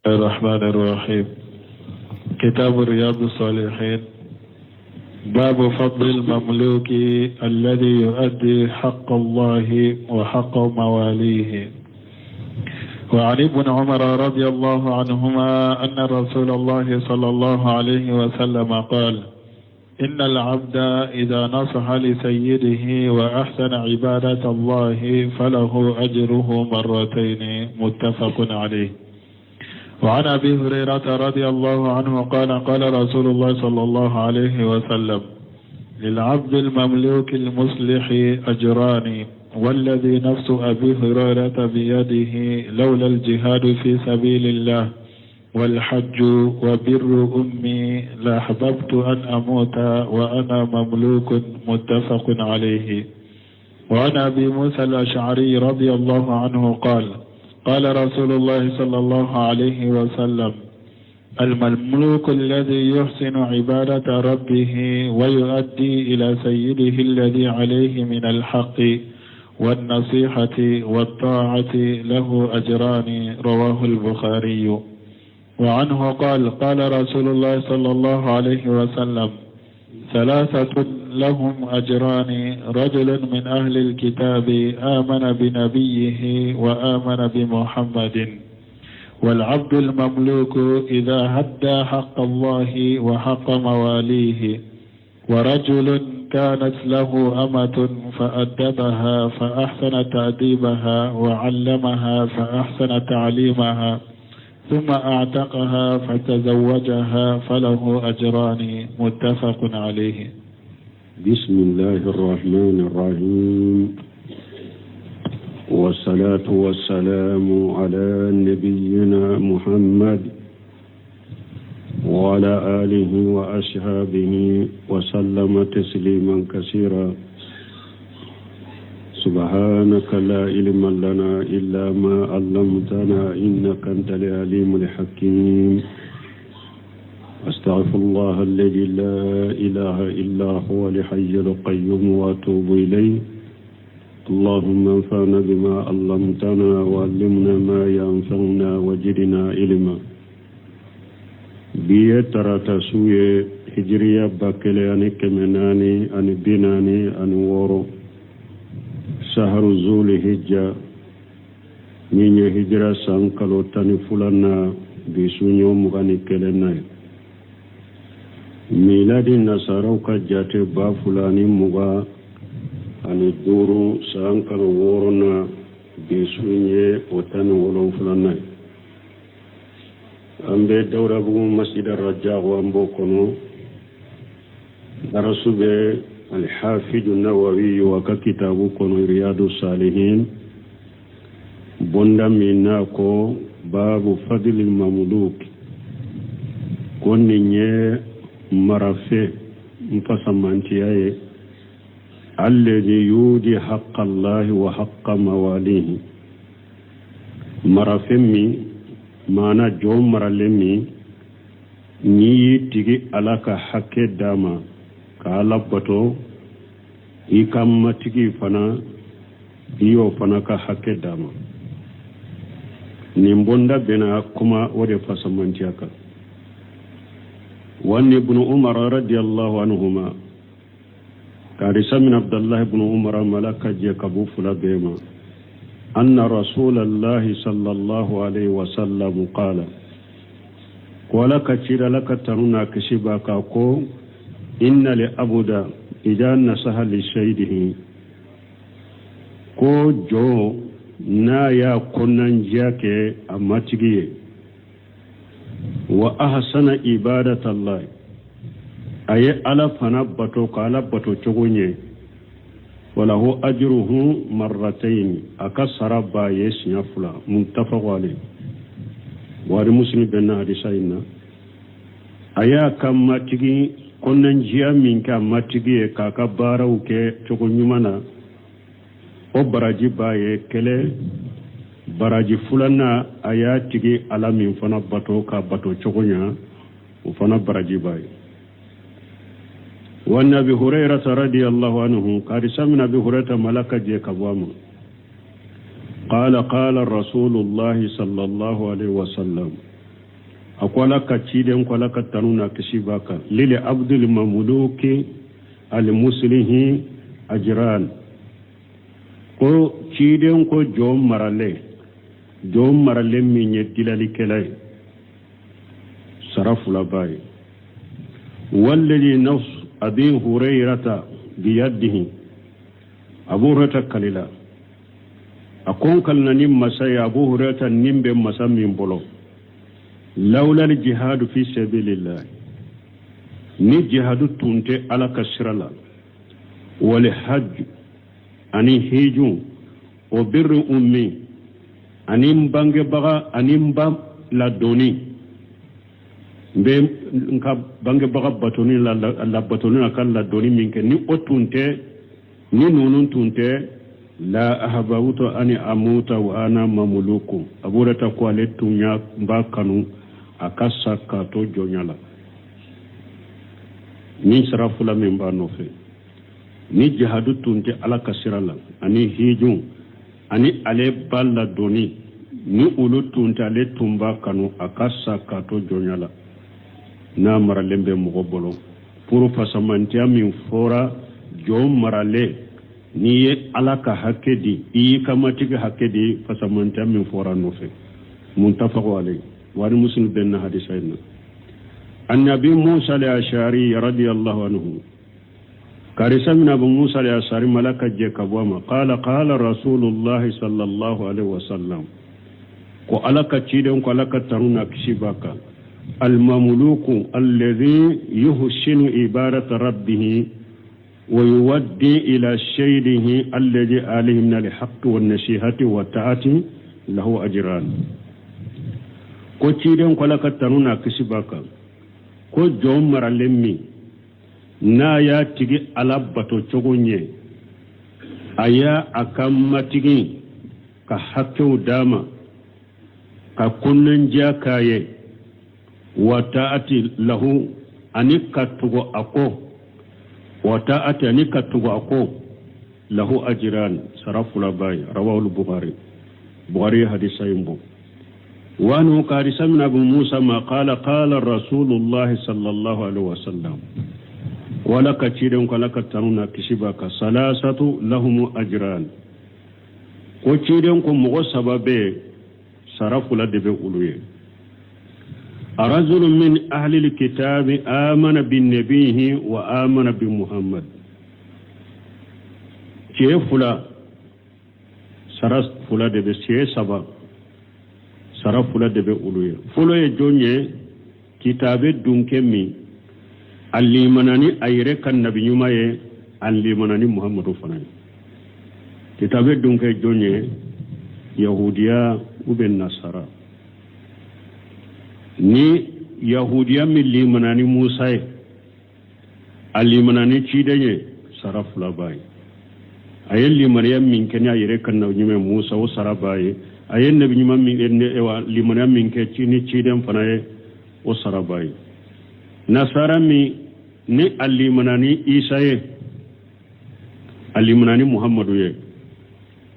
الرحمن الرحيم كتاب رياض الصالحين باب فضل المملوك الذي يؤدي حق الله وحق مواليه وعن ابن عمر رضي الله عنهما أن رسول الله صلى الله عليه وسلم قال إن العبد إذا نصح لسيده وأحسن عبادة الله فله أجره مرتين متفق عليه وعن أبي هريرة رضي الله عنه قال قال رسول الله صلى الله عليه وسلم للعبد المملوك المصلح أجران والذي نفس أبي هريرة بيده لولا الجهاد في سبيل الله والحج وبر أمي لأحببت أن أموت وأنا مملوك متفق عليه وعن أبي موسى الأشعري رضي الله عنه قال قال رسول الله صلى الله عليه وسلم المملوك الذي يحسن عبادة ربه ويؤدي إلى سيده الذي عليه من الحق والنصيحة والطاعة له أجران رواه البخاري وعنه قال قال رسول الله صلى الله عليه وسلم ثلاثة لهم أجران رجل من أهل الكتاب آمن بنبيه وآمن بمحمد والعبد المملوك إذا هدى حق الله وحق مواليه ورجل كانت له أمة فأدبها فأحسن تأديبها وعلمها فأحسن تعليمها ثم أعتقها فتزوجها فله أجران متفق عليه بسم الله الرحمن الرحيم والصلاة والسلام على نبينا محمد وعلى آله وأصحابه وسلم تسليما كثيرا سبحانك لا علم لنا إلا ما علمتنا إنك أنت العليم الحكيم أستغفر الله الذي لا إله إلا هو الحي القيوم وأتوب إليه اللهم انفعنا بما علمتنا وعلمنا ما ينفعنا وزدنا علما bi ye tarata su ye hijiriya 1446 saharu zuli hijja min ye hijira san kalo 12nan bi su ɲɛ 21nan ye miladi nasaraw ka jate 2025 san kalo wɔɔrɔnan bi su ye o 17nan ye an bɛ dawudabugu masjid rajahu an b'o kɔnɔ darasu bɛ alhafidu nawawi a ka kitabu kɔnɔ riyadu salihin bonda min n'a ko babu fadili mamluk ko nin ye marafe n fasamantiya ye alladhi yudi haqqa allahi wa haqqa mawalihi marafɛn min maana jɔn maralen min n'i y'i tigi ala ka hakɛ d'a ma ka ala bato i ka matigi fana i y'o fana ka hakɛ d'a ma nin bonda bɛna kuma o de fasamantiya kan wa an ibnu umar radiyallahu anhuma ka hadisa minɛ abdullahi ibn umar ma ala ka jɛ ka b'u fila bɛɛ ma anna rasulallahi sallallahu alaihi wasallam qala ko ala ka cira ala ka tanu n'a kisi b'a kan ko inna li abuda ida nasaha li sayidihi ko jɔn n'a y'a kɔnɔnandiya kɛ a matigi ye wa ahsana ibadatallahi a ye ala fana bato ka ala bato cogo ɲɛ walahu ajruhu marratayn a ka sara b'a ye siɲɛ fila muttafaqu alayhi buhari muslim bɛnna hadisa in na a y'a ka matigi kɔnɔnandiya min kɛ a matigi ye k'a ka baaraw kɛ cogo ɲuman na o baraji b'a ye kelen baraji filanan a y'a tigi ala min fana bato k'a bato cogo ɲa o fana baraji b'a ye wa an abi hurairata radiyallahu anhu ka hadisa minɛ abi hurairata ma ala ka jɛ ka bɔ a ma qala qala rasulullahi sallallahu alaihi wasallam. A ko Ala ka ciden ko, Ala ka tanu n'a kisi b'a kan, lil abdil mamluki al muslihi ajran. Ko ciden ko jɔn maralen, jɔn maralen min ye dilalikɛla ye, sara fila b'a ye. Walladhi nafsu abi hurayrata biyadihi, Abu Hurayrata kalila, a ko n kalina ni masa ye, Abu Hurayrata nin bɛ masa min bolo, lawulal jihadu fi sabilillah, ni jihadu tun tɛ Ala ka sira la, wal hajj, ani hiju, o birri ummi, ani n bangebaga, ani n ba ladonni, n bɛ n ka bangebaga batoni la, labatoni a ka ladonni min kɛ, ni o tun tɛ, ni ninnu tun tɛ, la ahabawutu ani amuta wa ana mamuluku. Abu Hurayrata ko ale tun y'a b'a kanu a ka sa k'a to jɔnya la. Ni sara fila min b'a nɔfɛ, ni jihadu tun tɛ Ala ka sira la, ani hiju, ani ale ba ladonni, ni olu tun tɛ, ale tun b'a kanu a ka sa k'a to jɔnya la, n'a maralen bɛ mɔgɔ bolo. Pour fasamantiya min fɔra jɔn maralen, n'i ye Ala ka hakɛ di, i y'i ka matigi hakɛ di, fasamantiya min fɔra nɔfɛ. Muntafaqu alayhi, Buhari Muslim bɛnna hadisa in na. An Abi Musa al-Ashari radiyallahu anhu, karisa min Abu Musa al-Ashari, Ala ka jɛ ka bɔ a ma, qala qala Rasulullahi sallallahu alaihi wasallam, ko Ala ka ciden ko, Ala ka tanu n'a kisi b'a kan, almamuluku alladhi yuhsinu ibadata rabbihi wa yuwaddi ila sayyidihi alladhi alayhi min alhaqqi wan nasihati wa ta'ati, lahu ajran. Ko ciden ko, Ala ka tanu n'a kisi b'a kan, ko jɔn maralen min n'a y'a tigi Ala bato cogo ɲɛ, a y'a a ka matigi ka hakɛw d'a ma, ka kɔnɔndiya k'a ye, wa ta'ati lahu, ani ka tugu a kɔ, wa ta'ati, ani ka tugu a kɔ, lahu ajran, sara fila b'a ye. Rawahul Bukhari, Bukhari ye hadisa in bɔ. Wa anhu, ka hadisa min Abu Musa ma, qala qala Rasulullah sallallahu alaihi wasallam, ko Ala ka ciden ko, Ala ka tanu n'a kisi b'a kan, salasatu lahumu ajran. Ko ciden ko mɔgɔ saba bɛ yen, sara fila de bɛ olu ye. Rajulu min ahlil kitabi amana bi nabihi wa amana bi Muhammad. Cɛ fila, sara fila de bɛ, cɛ saba, sara fila de bɛ olu ye. Fɔlɔ ye jɔn ye? Kitabe dunkɛ min a limana ni a yɛrɛ ka nabi ɲuman ye, a limana ni Muhammadu fana ye. Kitabe dunkɛ jɔn ye? Yahudiya ou bien nasara. Ni yahudiya min limana ni Musa ye, a limana ni ciden ye, sara fila b'a ye. A ye limaniya min kɛ ni a yɛrɛ ka nabi ɲuman Musa, o sara b'a ye. A ye nabi ɲuman min, limaniya min kɛ ni ciden fana ye, o sara b'a ye. Nasara min ni a limana ni Isa ye, a limana ni Muhammadu ye,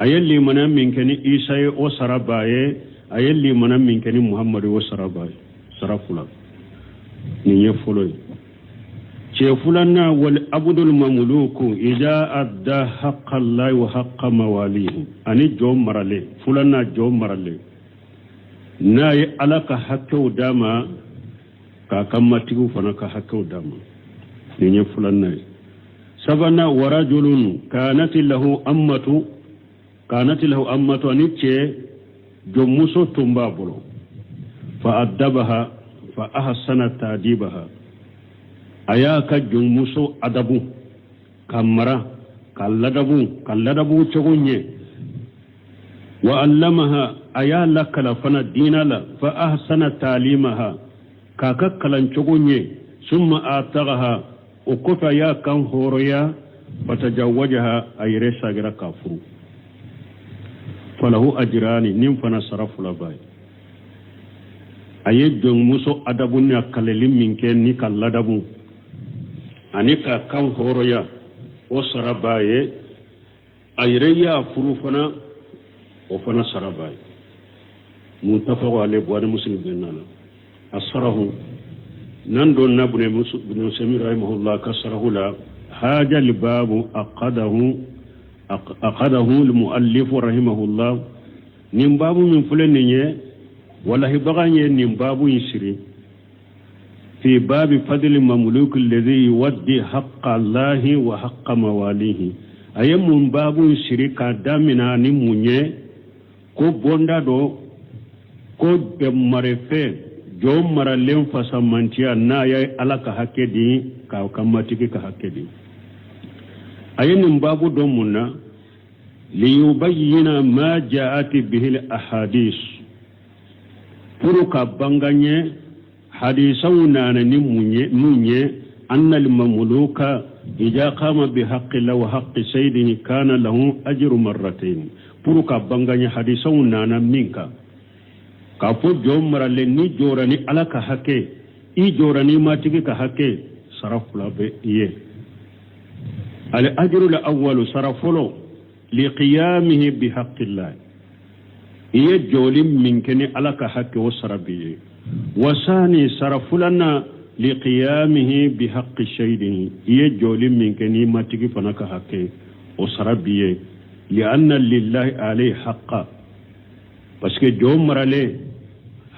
a ye limaniya min kɛ ni Isa ye, o sara b'a ye. A ye limaniya min kɛ ni Muhammadu ye, o sara b'a ye. Sara fila, nin ye fɔlɔ ye. Cɛ filanan, wal abdul mamluku idha adda haqqa Allahi wa haqqa mawalihi, ani jɔn maralen filanan, jɔn maralen n'a ye Ala ka hakɛw d'a ma, k'a ka matigiw fana ka hakɛw d'a ma, nin ye filanan ye. Sabanan, warajulun kanati lahu ammatu, kanati lahu ammatu, ani cɛ jɔnmuso tun b'a bolo, fa addabaha fa ahsana ta'dibaha, a y'a ka jɔnmuso adabu, ka mara, ka ladabu, ka ladabu cogo ɲɛ, wa allamaha, a y'a lakala fana diina la, fa ahsana taalimaha, k'a ka kalan cogo ɲɛ, summa atagaha, o kɔfɛ a y'a kan hɔrɔnya, fatajawajaha, a yɛrɛ sagira k'a furu, falahu ajirani, nin fana sara fila b'a ye. A ye jɔnmuso adabu ni a kaleli min kɛ ni ka ladabu ani ka kan hɔrɔnya, o sara b'a ye. A yɛrɛ y'a furu fana, o fana sara b'a ye. Muttafaqun alayhi, Buhari Muslim bɛnna la. A sarahu n'an donna Ibn Usaymin rahimahullah ka sarahu la haja libabu aqadahu aqadahu almuallif rahimahullah nin babu min filɛ nin ye walahibaga ye nin babu in siri fi babi fadli mamluk alladhi yuwaddi haqqa allahi wa haqqa mawalihi a ye mun babu in siri k'a damina ni mun ye ko bonda dɔ ko marefɛn jɔn maralen fasamantiya n'a ye ala ka hakɛ di k'a ka matigi ka hakɛ di a ye nin babu don mun na liyubayyina ma ja'at bihi al-ahadis pour ka bangan ye hadisaw nana ni mun ye mun ye anna al-mamluka idha qama bi haqqi la wa haqqi sayyidihi kana lahu ajru marratayn pour ka bangan ye hadisaw nana min kan k'a fɔ jɔn maralen n'i jɔra ni ala ka hakɛ i jɔra ni matigi ka hakɛ sara fila bɛ i ye al ajru al awwalu sara fɔlɔ liqiyamihi bi haqqillah i ye jɔli min kɛ ni ala ka hakɛ o sara b'i ye wasani sara filanan liqiyamihi bi haqqi sayyidihi i ye jɔli min kɛ ni matigi fana ka hakɛ o sara b'i ye lianna lillahi alayhi haqqa parce que jɔn maralen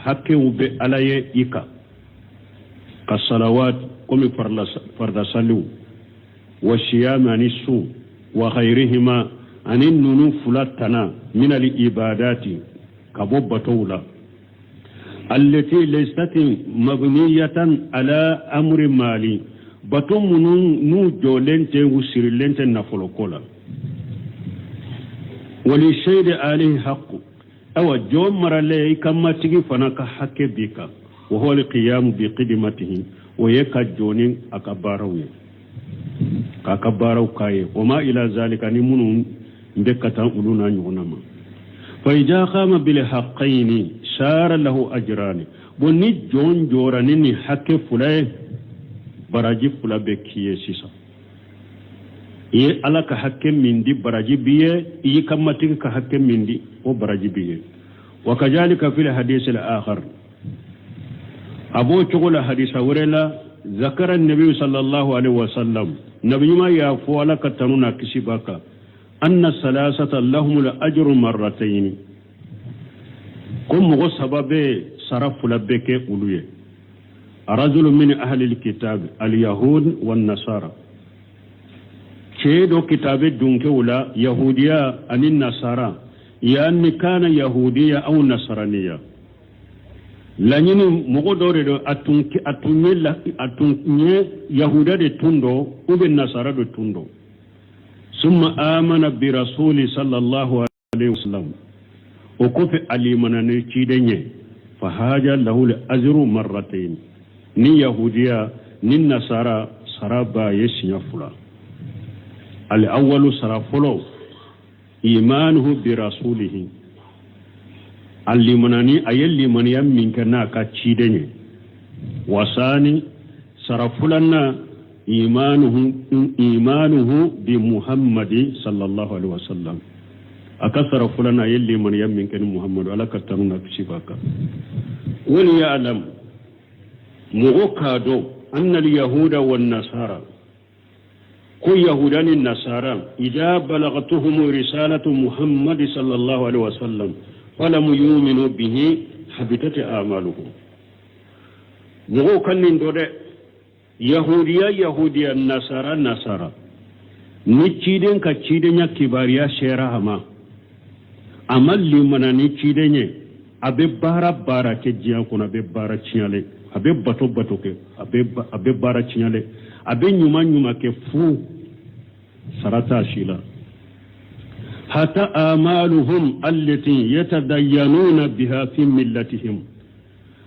hakɛw bɛ ala ye i kan ka salawat komi farida saliw wa siyami ani sun wa ghayrihima ani nunu fila tana min al ibadati ka bɔ batow la allati laysat mabniyatan ala amri mali bato minnu n'u jɔlen tɛ u sirilen tɛ nafoloko la wali sayyidi alayhi haqqu awa jɔn maralen i ka matigi fana ka hakɛ b'i kan wa huwa alqiyamu bi khidmatihi o ye ka jɔ ni a ka baaraw ye k'a ka baaraw k'a ye wa ma ila zalika ni minnu bɛ ka taa olu n'a ɲɔgɔnna ma fa idha qama bil haqqaini sara lahu ajrani bon ni jɔn jɔra ni nin hakɛ fila ye baraji fila bɛ k'i ye sisan i ye ala ka hakɛ min di baraji b'i ye i y'i ka matigi ka hakɛ min di o baraji b'i ye wa kazalika fil hadisi al akhar a b'o cogo la hadisa wɛrɛ la zakara nabi sallallahu alaihi wasallam nabi ɲuman y'a fɔ ala ka tanu n'a kisi b'a kan anna salasata lahumul ajru marratayn ko mɔgɔ saba bɛ sara fila bɛ kɛ olu ye rajulu min ahli alkitab alyahud wan nasara cɛ dɔ kitabe dunkew la yahudiya ani nasara yani kana yahudiya aw nasaraniya laɲini mɔgɔ dɔ de don a tun a tun ye a tun ye yahuda de tun don ou bien nasara de tun don summa amana bi rasuli sallallahu alaihi wasallam o kɔfɛ a limana ni ciden ye fa haja lahu al ajru marratayn ni yahudiya ni nasara sara b'a ye siɲɛ fila al awwalu sara fɔlɔ imanuhu bi rasulihi a limanani a ye limaniya min kɛ n'a ka ciden ye wasani sara filanan imanuhu imanuhu bi muhammadi sallallahu alaihi wasallam a ka sara filanan a ye limaniya min kɛ ni muhammadu ala ka tanu n'a kisi b'a kan wali ya'lam mɔgɔ k'a dɔn anna al yahuda wan nasara ko yahuda ni nasara idha balagatuhum risalatu muhammadi sallallahu alaihi wasallam falam yuminu bihi habitat a'maluhum mɔgɔw ka nin dɔn dɛ yahudiya yahudiya nasara nasara ni ciden ka cidenya kibaruya sera a ma a ma limana ni ciden ye a bɛ baara baara kɛ diɲɛ kɔnɔ a bɛ baara tiɲɛlen a bɛ bato bato kɛ a bɛ baara tiɲɛlen a bɛ ɲuman ɲuman kɛ fu sara t'a si la hata amaluhum allati yatadayyanuna biha fi millatihim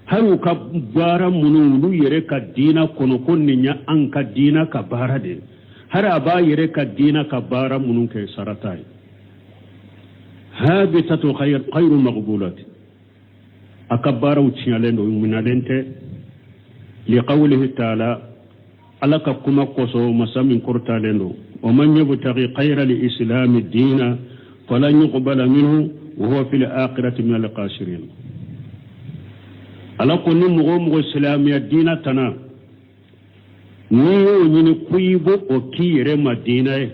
hali u ka baara minnu olu yɛrɛ ka diina kɔnɔ ko nin ye an ka diina ka baara de ye hali a b'a yɛrɛ ka diina ka baara minnu kɛ sara t'a ye habitatu khayru maqbulati a ka baaraw tiɲɛlen don minɛlen tɛ liqawlihi taala ala ka kuma kosɔn masa min kɔrɔtalen don wa man yabtaghi ghayra al-islami diina falan yuqbala minhu wa huwa fil akhirati min al-khasirin. Ala ko ni mɔgɔ o mɔgɔ silamɛya diina tana n'i y'o ɲini ko i b'o o k'i yɛrɛ ma diina ye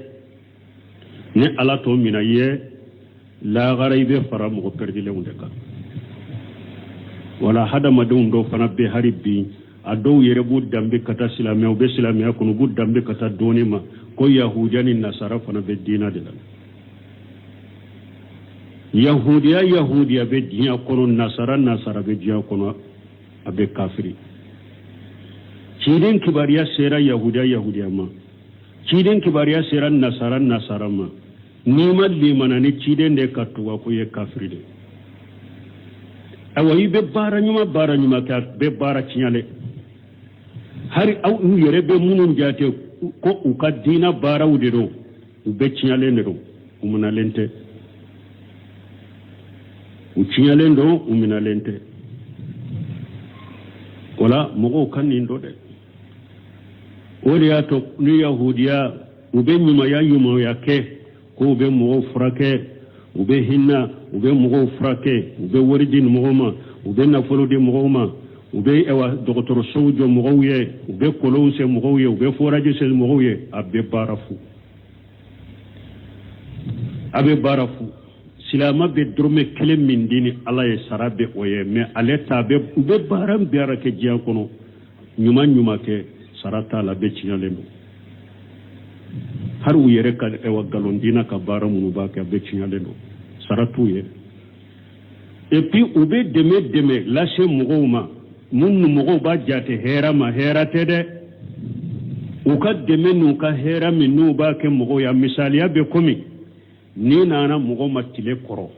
ni Ala t'o minɛ i ye lahara i bɛ fara mɔgɔ pɛrɛdilenw de kan. Wala hadamadenw dɔw fana bɛ hali bi a dɔw yɛrɛ b'u danbe ka taa silamɛya u bɛ silamɛya kɔnɔ u b'u danbe ka taa dɔɔni ma ko yahudiya ni nasara fana bɛ diina de la. Yahudiya yahudiya bɛ diɲɛ kɔnɔ nasara nasara bɛ diɲɛ kɔnɔ a bɛ kafiri. Ciden kibaruya sera yahudiya yahudiya ma ciden kibaruya sera nasara nasara ma n'i ma limana ni ciden de ka tugu a kɔ i ye kafiri de. Ayiwa i bɛ baara ɲuman baara ɲuman kɛ a bɛ baara tiɲɛlen hari aw u yɛrɛ bɛ minnu jate ko u ka diina baaraw de don u bɛɛ tiɲɛlen de don u minalen tɛ u tiɲɛlen don u minalen tɛ o la mɔgɔw ka nin dɔn dɛ o de y'a to ni yahudiya u bɛ ɲumanya ɲumanya kɛ ko u bɛ mɔgɔw furakɛ u bɛ hinɛ u bɛ mɔgɔw furakɛ u bɛ wari di mɔgɔw ma u bɛ nafolo di mɔgɔw ma u bɛ ayiwa dɔgɔtɔrɔsow jɔ mɔgɔw ye u bɛ kɔlɔnw sen mɔgɔw ye u bɛ foraji sen mɔgɔw ye a bɛ baara fu a bɛ baara fu silamɛ bɛ dɔrɔmɛ kelen min di ni ala ye sara bɛ o ye mɛ ale ta bɛ u bɛ baara baara kɛ diɲɛ kɔnɔ ɲuman ɲuman kɛ sara t'a la bɛɛ tiɲɛlen don hali u yɛrɛ ka ɛwa nkalon diina ka baara minnu b'a kɛ a bɛɛ tiɲɛlen don sara t'u ye et puis u bɛ dɛmɛ dɛmɛ lase mɔgɔw ma minnu mɔgɔw b'a jate hɛrɛ ma hɛrɛ tɛ dɛ u ka dɛmɛ n'u ka hɛrɛ min n'u b'a kɛ mɔgɔw ya misaliya bɛ komi n'i nana mɔgɔ ma tile kɔrɔ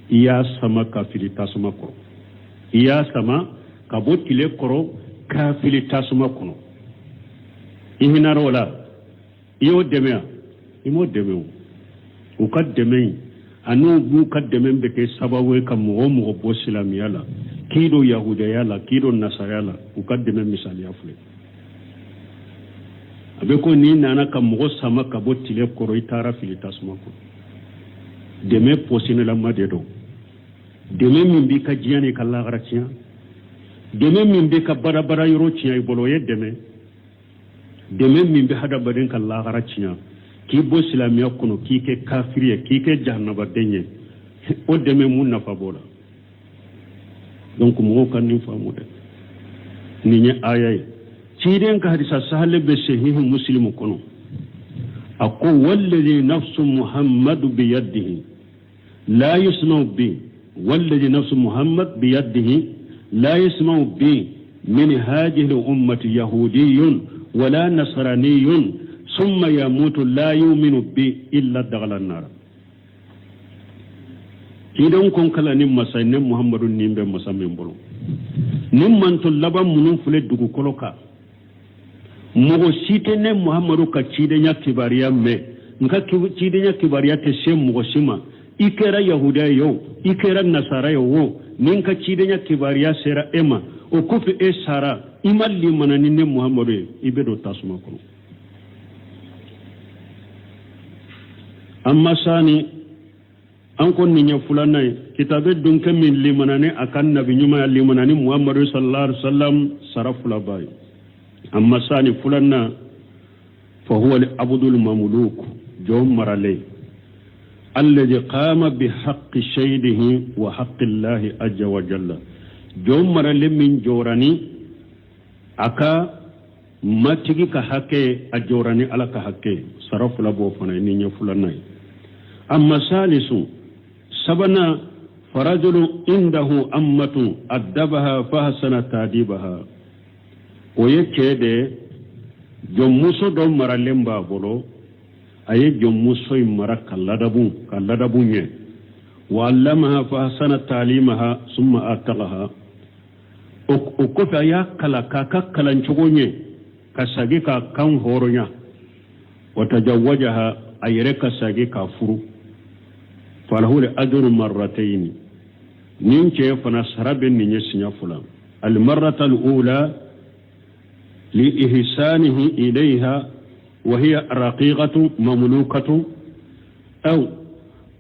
i y'a sama ka fili tasuma kɔrɔ i y'a sama ka bɔ tile kɔrɔ ka fili tasuma kɔnɔ i hinɛra o la i y'o dɛmɛ wa i m'o dɛmɛ o u ka dɛmɛ in ani u b'u ka dɛmɛ bɛ kɛ sababu ye ka mɔgɔ o mɔgɔ bɔ silamɛya la k'i don yahudaya la k'i don nasaraya la u ka dɛmɛ misaliya filɛ a bɛ ko n'i nana ka mɔgɔ sama ka bɔ tile kɔrɔ i taara fili tasuma kɔnɔ dɛmɛ pɔsinilama de don dɛmɛ min b'i ka diɲɛ n'i ka lahara tiɲɛ dɛmɛ min b'i ka badabada yɔrɔ tiɲɛ i bolo o ye dɛmɛ dɛmɛ min bɛ hadamaden ka lahara tiɲɛ k'i bɔ silamɛya kɔnɔ k'i kɛ kafiri ye k'i kɛ jahanabaden ye o dɛmɛ mun nafa b'o la donc mɔgɔw ka nin faamu dɛ nin ye aya ye ciden ka hadisa sahale bɛ sahihu musilimu kɔnɔ a ko walladhi nafsu muhammadu biyadihi la yasma'u bi walladhi nafsu muhammad biyadihi la yasma'u bi min hadhihi al-ummati yahudiyyun wala nasraniyyun summa yamutu la yu'minu bi illa dakhala an-nar cidenw ko kala ni masa ne muhammadu ni bɛ masa min bolo ni manton laban minnu filɛ dugukolo kan mɔgɔ si tɛ ne muhammadu ka cidenya kibaruya mɛn n ka cidenya kibaruya tɛ se mɔgɔ si ma i kɛra yahudiya ye o i kɛra nasara ye o ni n ka cidenya kibaruya sera e ma o kɔfɛ e sara i ma limana ni ne muhammadu ye i bɛ don tasuma kɔnɔ amma sani an ko nin ye filanan ye kitabe donkɛ min limana ni a ka nabi ɲuman ya limana ni muhammadu sallallahu alaihi wasallam sara fila b'a ye amma sani filanan fa huwa al abdul mamluk jɔn maralen alladhi qama bi haqqi sayyidihi wa haqqi llahi azza wa jalla jɔn maralen min jɔra ni a ka matigi ka hakɛ a jɔra ni ala ka hakɛ sara fila b'o fana ye nin ye filanan ye amma salisu sabanan farajulu indahu ammatu addabaha fahasana tadibaha o ye cɛ de jɔnmuso dɔ maralen b'a bolo a ye jɔnmuso in mara ka ladabu ka ladabu ɲɛ wa allamaha fahasana talimaha summa ataqaha o kɔfɛ a y'a kalan k'a ka kalancogo ɲɛ ka sagi k'a kan hɔrɔnya wa tajawajaha a yɛrɛ ka sagi k'a furu falahu ajru marratayni nin cɛ fana sara bɛ nin ye siɲɛ fila almarrata alula li ihsanihi ilayha wa hiya raqiqatu mamlukatu aw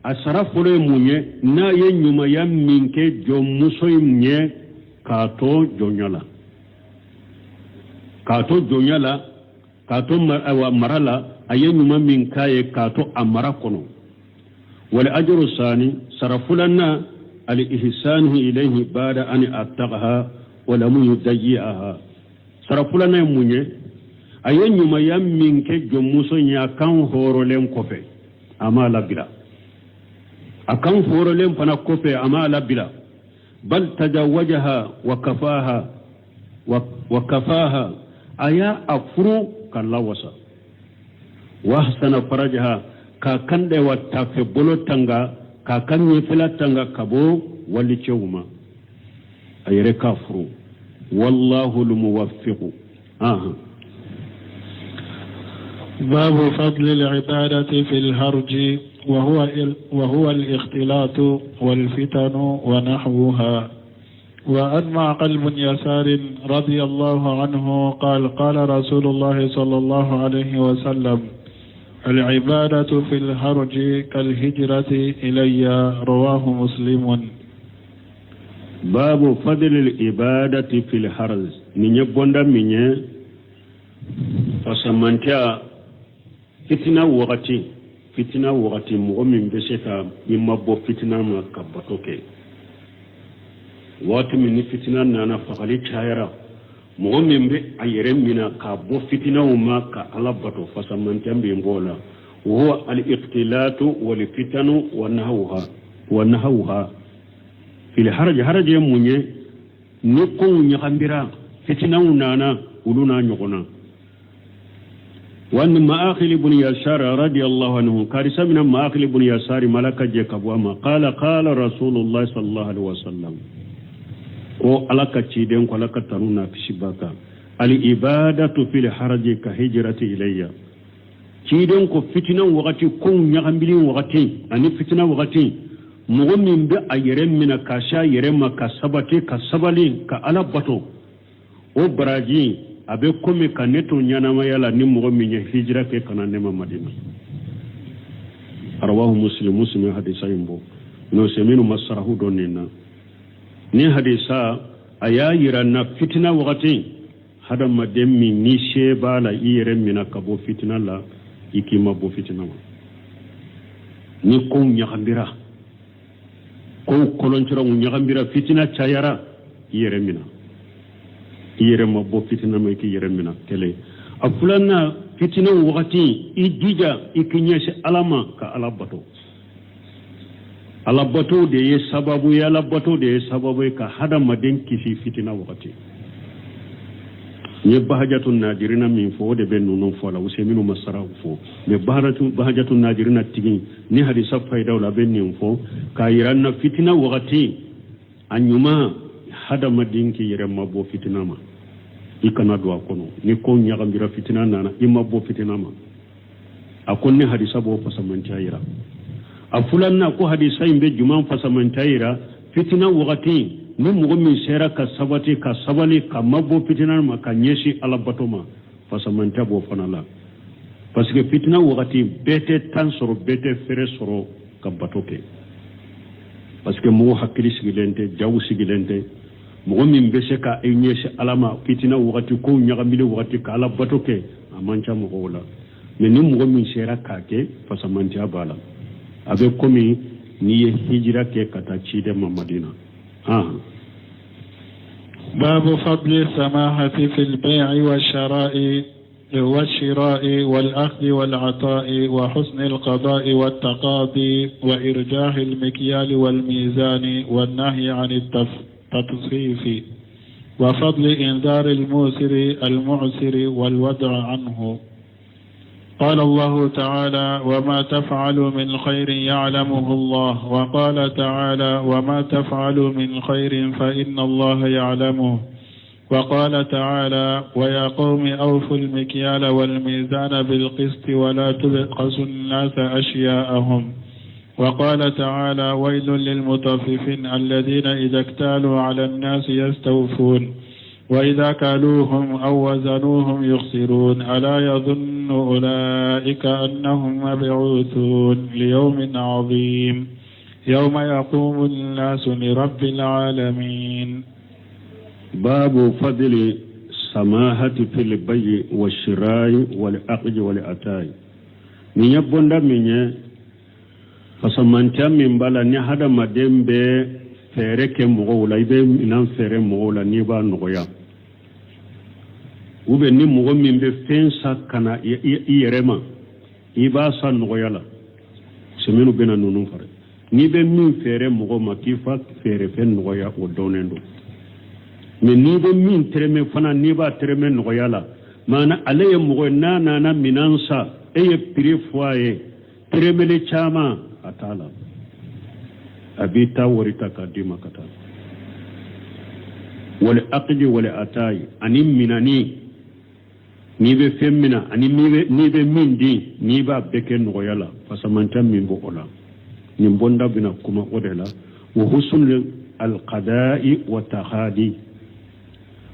a sara fɔlɔ ye mun ye n'a ye ɲumanya min kɛ jɔnmuso in ye. K'a to jɔnya la, k'a to jɔnya la, k'a to awa mara la, a ye ɲuman min k'a ye k'a to a mara kɔnɔ. Wal ajru sani, sara filanan, al ihsanu ilayhi ba'da an attaqaha wa lam yudayyi'aha. Sara filanan ye mun ye? A ye ɲumanya min kɛ jɔnmuso ye a kan hɔrɔnlen kɔfɛ, a m'a labila. A kan hɔrɔnlen fana kɔfɛ, a m'a labila. Bal tajawajaha wa kafaha wa kafaha, a y'a a furu ka lawasa. Wa ahsana farajaha, k'a kan da wa tafe bolo tanga, k'a kan ɲɛfɛla tanga ka bɔ walicɛw ma, a yɛrɛ k'a furu. Wallahu lmuwaffiqu. Aha. باب فضل العبادة في الهرج وهو الاختلاط والفتن ونحوها. وعن معقل بن يسار رضي الله عنه قال قال رسول الله صلى الله عليه وسلم العبادة في الهرج كالهجرة إلي. رواه مسلم. باب فضل العبادة في الهرج. Nin ye bonda min ye fasamantiya fitina wagati. Fitina wagati, mɔgɔ min bɛ se ka i mabɔ fitina ma ka bato kɛ, waati min ni fitina nana, fagali cayara, mɔgɔ min bɛ a yɛrɛ mina k'a bɔ fitinaw ma ka Ala bato, fasamantiya min b'o la. Wa al-ikhtilatu wal fitanu wa nahawha wa nahawha fil haraj. Haraj ye mun ye? Ni kow ɲagambira, fitinaw nana, olu n'a ɲɔgɔn na. وأن معقل بن يسار رضي الله عنه، كارثة من معقل بن يسار ملك جيكابوما، قال قال رسول الله صلى الله عليه وسلم، ko Ala ka ciden ko, Ala ka tanu n'a kisi b'a kan, العبادة في الهرج كالهجرة إلي. Ciden ko fitina wagati, kow ɲagambili wagati ani fitina wagati, mɔgɔ min bɛ a yɛrɛ minɛ ka se a yɛrɛ ma, ka sabati, ka sabali, ka Ala bato, o baraji a bɛ komi ka ne to ɲɛnamaya la ni mɔgɔ min ye hijira kɛ ka na ne ma Madina. رواه مسلم. Muslim hadisa in bɔ n'o se minnu ma sarahu dɔn nin na. Ni hadisa a y'a yira na, fitina wagati, hadamaden min ni se b'a la, i yɛrɛ minɛ ka bɔ fitina la, i k'i ma bɔ fitina ma. Ni kow ɲagambira, kow kɔlɔncɛraw ɲagambira, fitina cayara, i yɛrɛ minɛ, i yɛrɛ ma bɔ fitina ma, i k'i yɛrɛ minɛ. Kelen a filanan, fitina wagati, i jija i k'i ɲɛsin Ala ma ka Ala bato. Ala bato de ye sababu ye, Ala bato de ye sababu ye ka hadamaden kisi fitina wagati. N ye Bahajatu Nadirina min fɔ, o de bɛ ninnu fɔ a la. Minnu ma saraw fɔ mɛ, Bahajatu Nadirina tigi ni hadisa fayidaw la, a bɛ nin fɔ k'a yira n na. Fitina wagati, a ɲuman, hadamaden k'i yɛrɛ mabɔ fitina ma, i kana don a kɔnɔ. Ni ko ɲagambira, fitina nana, i ma bɔ fitina ma. A ko ni hadisa b'o fasamantiya yira. A filanan ko hadisa in bɛ juman fasamantiya yira. Fitina wagati, ni mɔgɔ min sera ka sabati, ka sabali, ka mabɔ fitina ma, ka ɲɛsin Ala bato ma, fasamantiya b'o fana la, parce que fitina wagati, bɛɛ tɛ tan sɔrɔ, bɛɛ tɛ fɛrɛ sɔrɔ ka bato kɛ, parce que mɔgɔ hakili sigilen tɛ, jaw sigilen tɛ. Mɔgɔ min bɛ se ka i ɲɛsin Ala ma fitina wagati, kow ɲagamili wagati, ka Ala bato kɛ, a man ca mɔgɔw la. Mɛ ni mɔgɔ min sera k'a kɛ, fasamantiya b'a la, a bɛ komi n'i ye hijira kɛ ka taa ciden ma Madina. باب فضل السماحة في البيع والشراء والأخذ والعطاء وحسن القضاء والتقاضي وإرجاح المكيال والميزان والنهي عن التطفيف وفضل إنذار الموسر المعسر والوضع عنه. قال الله تعالى: وما تفعلوا من خير يعلمه الله. وقال تعالى: وما تفعلوا من خير فإن الله يعلمه. وقال تعالى: ويا قوم أوفوا المكيال والميزان بالقسط ولا تبخسوا الناس أشياءهم. وقال تعالى: ويل للمطففين الذين إذا اكتالوا على الناس يستوفون وإذا كالوهم أو وزنوهم يخسرون. ألا يظن أولئك أنهم مبعوثون ليوم عظيم يوم يقوم الناس لرب العالمين. Babu fadli samahati fil bayi wa shirayi wal aqdi wal atayi. Nin ye bonda min ye, fasamantiya min b'a la, ni hadamaden bɛ feere kɛ mɔgɔw la, i bɛ minan feere mɔgɔw la n'i b'a nɔgɔya, ou bien ni mɔgɔ min bɛ fɛn san ka na i yɛrɛ ma, i b'a san nɔgɔya la. Semaine bɛna ninnu fara. N'i bɛ min feere mɔgɔ ma, k'i fa feere fɛn nɔgɔya, o dɔnnen don. Mais n'i bɛ min tɛrɛmɛ fana, n'i b'a tɛrɛmɛ nɔgɔya la, maana ale ye mɔgɔ ye, n'a nana minan san, e ye prix fɔ a ye, tɛrɛmɛli caman a t'a la, a b'i ta wari ta k'a d'i ma ka taa. Wal aqdi wal atayi, ani minani, n'i bɛ fɛn mina ani n'i bɛ min di, n'i b'a bɛɛ kɛ nɔgɔya la, fasamanta min b'o la, nin bonda bɛna kuma o de la. Wa husnul alqada'i wa taghadi,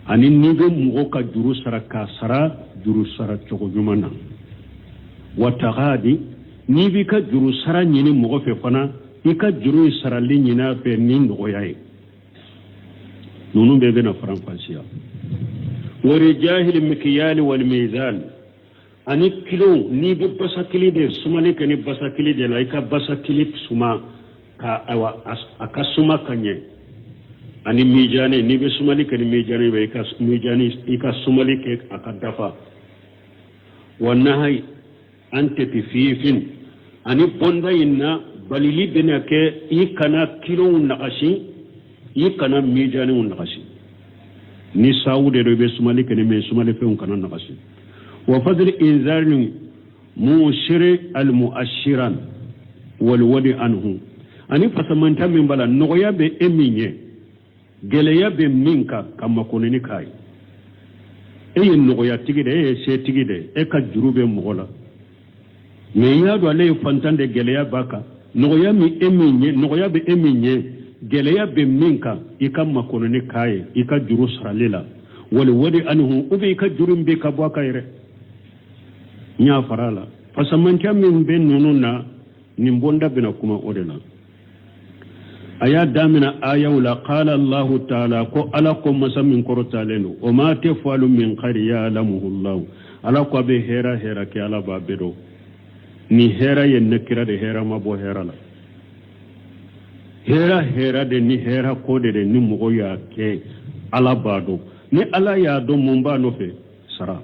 ani n'i bɛ mɔgɔ ka juru sara, k'a sara juru sara cogo ɲuman na. Wa taghadi, n'i b'i ka juru sara ɲini mɔgɔ fɛ fana, i ka juru sarali ɲini a fɛ ni nɔgɔya ye. Ninnu bɛɛ bɛna faranfasiya. Wa rijahil mikiyali wal mizan, ani kilo, n'i bɛ basakili de sumali kɛ ni basakili de la, i ka basakili suma ka ayiwa a ka suma ka ɲɛ. Ani mijani, n'i bɛ sumali kɛ ni mijani bɛ, i ka mijani, i ka sumali kɛ a ka dafa. Wa nahayi an tatfifin, ani bonda in na balili bɛna kɛ i kana kilow nagasi, i kana mijaniw nagasi. Ni sawu de don, i bɛ sumali kɛ ni min sumalifɛnw kana nagasi. Wa fadli inzari musiri almuashiran walwadi anhu, ani fasamanta min b'a la, nɔgɔya bɛ e min ye, gɛlɛya bɛ min kan, ka makɔnɔni k'a ye. E ye nɔgɔyatigi de, e ye setigi de, e ka juru bɛ mɔgɔ la, mais i y'a dɔn ale ye fantan de, gɛlɛya b'a kan. Nɔgɔya min e min ye, nɔgɔya bɛ e min ye, gɛlɛya bɛ min kan, i ka makɔnɔni k'a ye i ka juru sarali la. Wali wadi anhu, ou bien i ka juru in bɛ ka bɔ a kan yɛrɛ. N y'a fara a la, fasamantya min bɛ ninnu na, nin bonda bɛna kuma o de la. A y'a damina ayaw la. Qala Allahu taala, ko Ala ko, masa min kɔrɔtalen don, wa ma tafalu min khayri ya'lamuhu Allahu. Ala ko a bɛ hɛra hɛra kɛ, Ala b'a bɛɛ dɔn. Ni hɛra ye nakira de, hɛra ma bɔ hɛra la. Hɛra hɛra de, ni hɛra ko de, ni mɔgɔ y'a kɛ, Ala b'a dɔn. Ni Ala y'a dɔn, mun b'a nɔfɛ? Sara.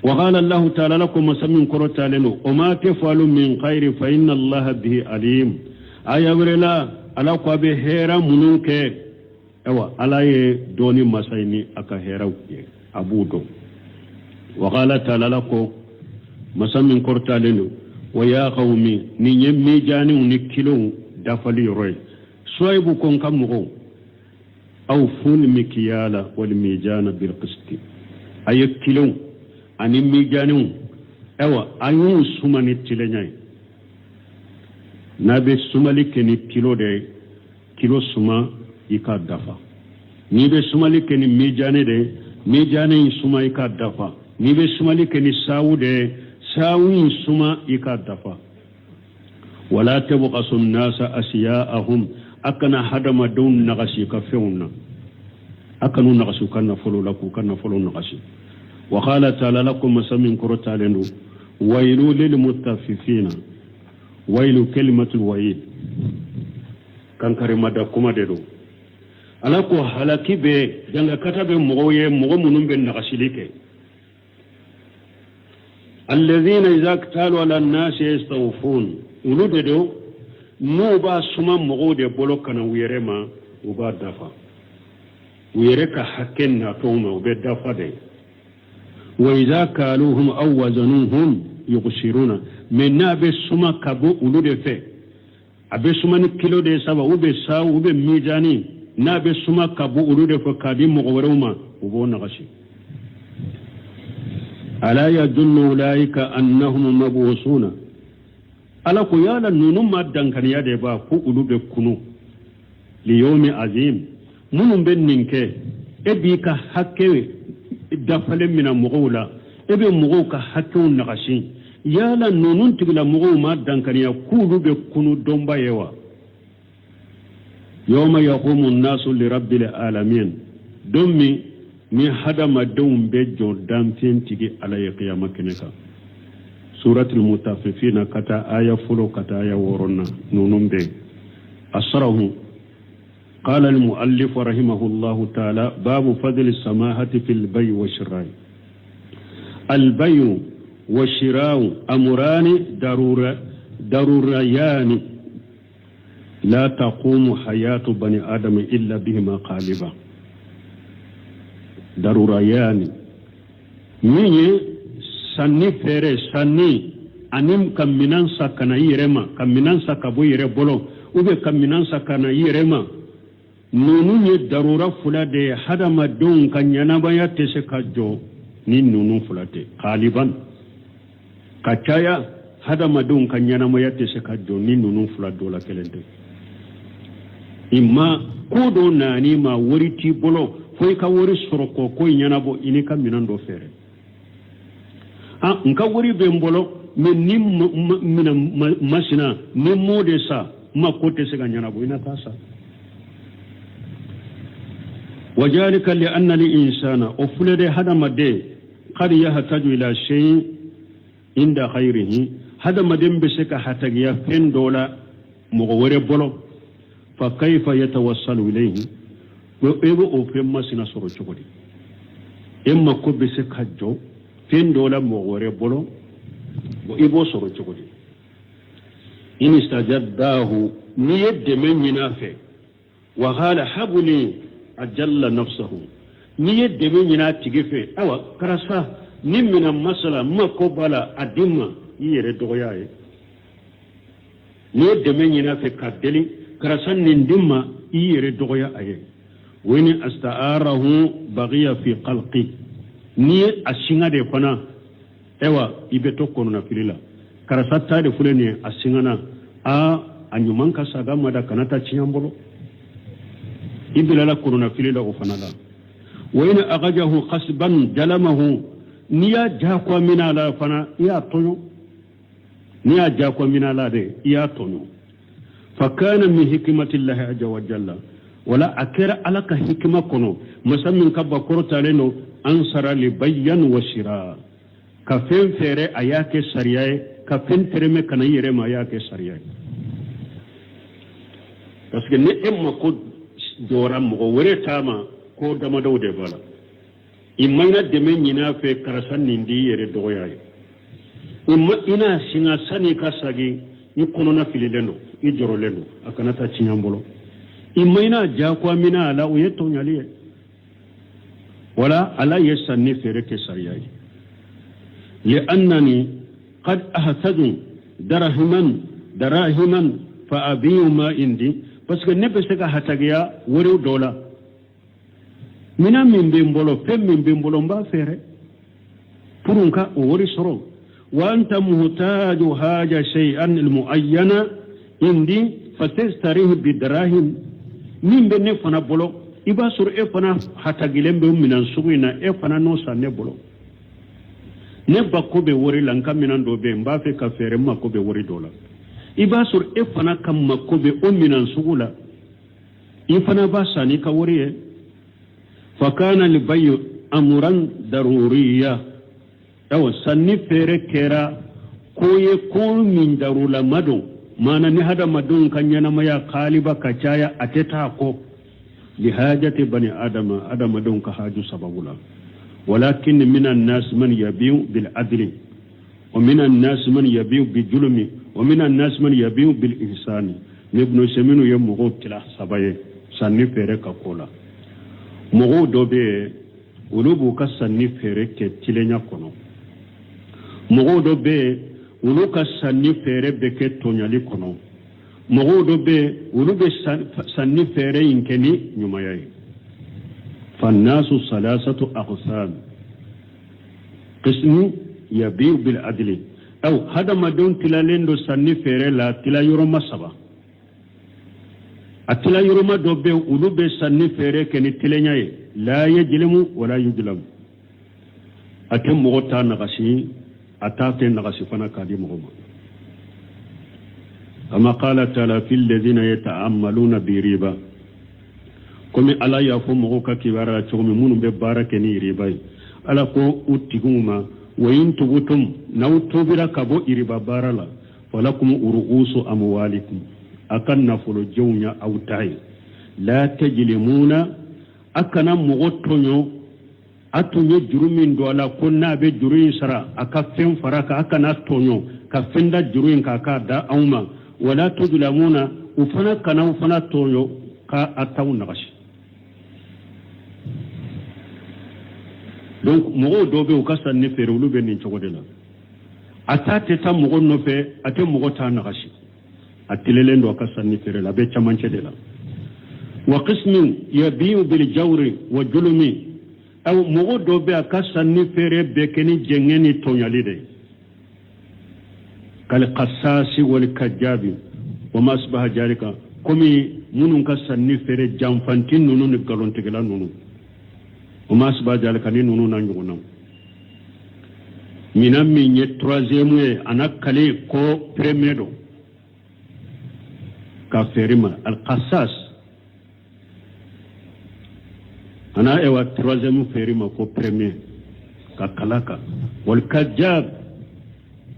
Wa qala Allahu ta'ala, ala ko, masa min kɔrɔtalen don, wa ma tafalu min khayri fa inna Allaha bihi alim. Aya wɛrɛ la, Ala ko a bɛ hɛra minnu kɛ, ayiwa, Ala ye dɔnni masa ye ni a ka hɛraw ye, a b'u dɔn. Wa qala ta'ala, ala ko, masa min kɔrɔtalen don, wa ya qawmi, nin ye mijaniw ni kilow dafali yɔrɔ ye. Suwayibu ko, n ka mɔgɔw, awful mikiyala wal mijana bil qisti, a ye kilow ani mijaniw, ayiwa, a y'u suma ni tilenya ye. N'a bɛ sumali kɛ ni kilo de ye, kilo suma i ka dafa. N'i bɛ sumali kɛ ni mijani de ye, mijani in suma i ka dafa. N'i bɛ sumali kɛ ni sawu de ye, sawu in suma i ka dafa. Wala tabghasu nasa asiya'ahum, a kana hadamadenw nagasi ka fɛnw na, a kan'u nagasi u ka nafolo la, k'u ka nafolo nagasi. Wa qala ta'ala, ala ko, masa min kɔrɔtalen don, wailu lil mutaffifina. Wailu, kalimatul wail, kankarimada kuma de don. Ala ko halaki bɛ, jangakata bɛ mɔgɔw ye, mɔgɔ minnu bɛ nagasili kɛ. Alladhina idha iktalu ala nasi yastawfun, olu de don n'u b'a suma mɔgɔw de bolo ka na u yɛrɛ ma, u b'a dafa u yɛrɛ ka hakɛ natɔw ma, u bɛ dafa de. Wa idha kaluhum aw wazanuhum yukhsiruna, mais n'a bɛ suma ka bɔ olu de fɛ, a bɛ suma ni kilo de saba, u bɛ sa, u bɛ mizani, n'a bɛ suma ka bɔ olu de fɛ k'a di mɔgɔ wɛrɛw ma, u b'o nagasi. Ala yadunnu ulaika annahum mabusuna, Ala ko yala ninnu ma dankaniya de b'a ko olu bɛ kunu liyomi azim. Minnu bɛ nin kɛ, e b'i ka hakɛ dafalen mina mɔgɔw la, e bɛ mɔgɔw ka hakɛw nagasi, yala ninnu tigilamɔgɔw ma dankaniya k'olu bɛ kunu donba ye wa? Yawma yaqumu nnasu lirabbil alamin, don min ni hadamadenw bɛ jɔ danfɛn tigi Ala ye kiyama kɛnɛ kan. Suratul mutafifina ka taa aya fɔlɔ ka taa aya wɔɔrɔnan ninnu bɛ a sarahu. قال المؤلف رحمه الله تعالى باب فضل السماحة في البيع والشراء البيع والشراء أمران ضرورة ضروريان لا تقوم حياة بني آدم إلا بهما غالبا ضروريان min ye sanni feere sanni ani ka minan san ka na i yɛrɛ ma ka minan san ka bɔ i yɛrɛ bolo ou bien ka minan san ka na i yɛrɛ ma ninnu ye darura fila de ye hadamadenw ka ɲɛnamaya tɛ se ka jɔ ni ninnu fila tɛ galiban ka caya hadamadenw ka ɲɛnamaya tɛ se ka jɔ ni ninnu fila dɔ la kelen tɛ i ma ko dɔ nan'i ma wari t'i bolo fo i ka wari sɔrɔ k'o ko in ɲɛnabɔ i n'i ka minɛn dɔ feere ah n ka wari bɛ n bolo mais nin minɛn masina ni n m'o de san n ma ko tɛ se ka ɲɛnabɔ i na taa san وذلك لأن الإنسان o filɛ de hadamaden قد يحتاج إلى شيء عند غيره hadamaden bɛ se ka hatagiya fɛn dɔ la mɔgɔ wɛrɛ bolo فكيف يتوصل إليه e bɛ o fɛn masina sɔrɔ cogo di e mako bɛ se ka jɔ fɛn dɔ la mɔgɔ wɛrɛ bolo i b'o sɔrɔ cogo di إن استجداه n'i ye dɛmɛ ɲini a fɛ وقال هب لي أجل نفسه n'i ye dɛmɛ ɲini a tigi fɛ ayiwa karisa nin minɛn masina n mako b'a la a di n ma i yɛrɛ dɔgɔya ye n'i ye dɛmɛ ɲini a fɛ ka deli karisa nin di n ma i yɛrɛ dɔgɔya a ye وإن استعاره بقي في قلق n'i ye a singa de fana ayiwa i bɛ to kɔnɔnafili la karisa ta de filɛ nin ye a singana aa a ɲuman ka saga ma da kana taa tiɲɛ n bolo i bilala kɔnɔnafili la o fana la وإن أخذه غصبا ظلمه n'i y'a jagoya minɛ a la fana i y'a tɔɲɔ n'i y'a jagoya minɛ a la de i y'a tɔɲɔ فكان من حكمة الله عز وجل wala a kɛra ala ka hikima kɔnɔ masa min ka ba kɔrɔtalen don أن شرع البيع والشراء ka fɛn feere a y'a kɛ sariya ye ka fɛn tɛrɛmɛ ka na i yɛrɛ ma a y'a kɛ sariya ye parce que ni e mako jɔra mɔgɔ wɛrɛ ta ma ko damadɔw de b'a la i ma na dɛmɛ ɲini a fɛ karisa nin di i yɛrɛ dɔgɔya ye i ma i n'a singa sani i ka sagin i kɔnɔna fililen don i jɔrɔlen don a kana taa tiɲɛ n bolo i ma i n'a diyagoya minɛ a la o ye tɔɲɔli ye wala ala ye sanni feere kɛ sariya ye لأنني قد أحتاج دراهما دراهما فأبيع ما عندي parce que ne bɛ se ka hatagiya wariw dɔ la minɛn min bɛ n bolo fɛn min bɛ n bolo n b'a feere pour n ka o wari sɔrɔ وأنت محتاج حاجة شيئا المعينة عندي فتشتريه بدراهم min bɛ ne fana bolo i b'a sɔrɔ e fana hatagilen bɛ minɛn sugu in na e fana n'o san ne bolo ne mako bɛ wari la n ka minɛn dɔ bɛ yen n b'a fɛ ka feere n mako bɛ wari dɔ la i b'a sɔrɔ e fana ka mako bɛ o minɛn sugu la i fana b'a san n'i ka wari ye فكان البيع أمرا ضروريا awa sanni feere kɛra ko ye ko min darulama don maana ni hadamadenw ka ɲɛnamaya kaaliba ka caya a tɛ taa kɔ لحاجة بني آدم adamadenw ka haju sababu la ولكن من الناس من يبيع بالعدل ومن الناس من يبيع بالظلم ومن الناس من يبيع بالإحسان ni Ibn Usaymin ye mɔgɔw tila saba ye sanni feere ka ko la mɔgɔw dɔ bɛ yen olu b'u ka sanni feere kɛ tilenya kɔnɔ mɔgɔw dɔ bɛ yen olu ka sanni feere bɛ kɛ tɔɲali kɔnɔ mɔgɔw dɔ bɛ yen olu bɛ sanni feere in kɛ ni ɲumanya ye فالناس ثلاثة أقسام قسم يبيع بالعدل aw hadamadenw tilalen don sanni feere la tila yɔrɔma saba a tila yɔrɔma dɔ bɛ yen olu bɛ sanni feere kɛ ni tilenya ye لا يظلم ولا يظلم a tɛ mɔgɔ ta nagasi a t'a tɛ nagasi fana k'a di mɔgɔ ma كما قال تعالى في الذين يتعاملون بالربا. Komi Ala y'a fɔ mɔgɔw ka kibaruya la cogo min minnu bɛ baara kɛ ni iriba ye, Ala ko u tigiw ma, wa in tubutum, n'aw tubira ka bɔ iriba baara la, falakum uruusu amwalikum, a ka nafolojɛw ya aw ta ye. La tajlimuna, a kana mɔgɔ tɔɲɔ. A tun ye juru min don a la ko n'a bɛ juru in sara a ka fɛn fara kan, a kana tɔɲɔ ka fɛn da juru in kan k'a da anw ma. Wala tuzlamuna, u fana kana aw fana tɔɲɔ ka a taw nagasi. Donc mɔgɔw dɔw bɛ u ka sanni feere, olu bɛ nin cogo de la. A ta tɛ taa mɔgɔ nɔfɛ, a tɛ mɔgɔ ta nagasi, a tilelen don a ka sanni feere la, a bɛ camancɛ de la. Wa qismin yabiu bil jawri wa julumi, aw mɔgɔ dɔ bɛ a ka sanni feere bɛ kɛ ni jɛngɛ ni tɔɲali de ye. Kal qasasi wal kajabi wa ma asbaha jalika, komi minnu ka sanni feere janfanti ninnu ni nkalontigɛla ninnu, wa ma asbaha jalika, ni ninnu n'a ɲɔgɔnnaw. Minan min ye troisième ye, a n'a kale ko premier don ka feere ma. Alqasas a na ewa troisième feere ma ko premier ka kala kan. Wal kajab,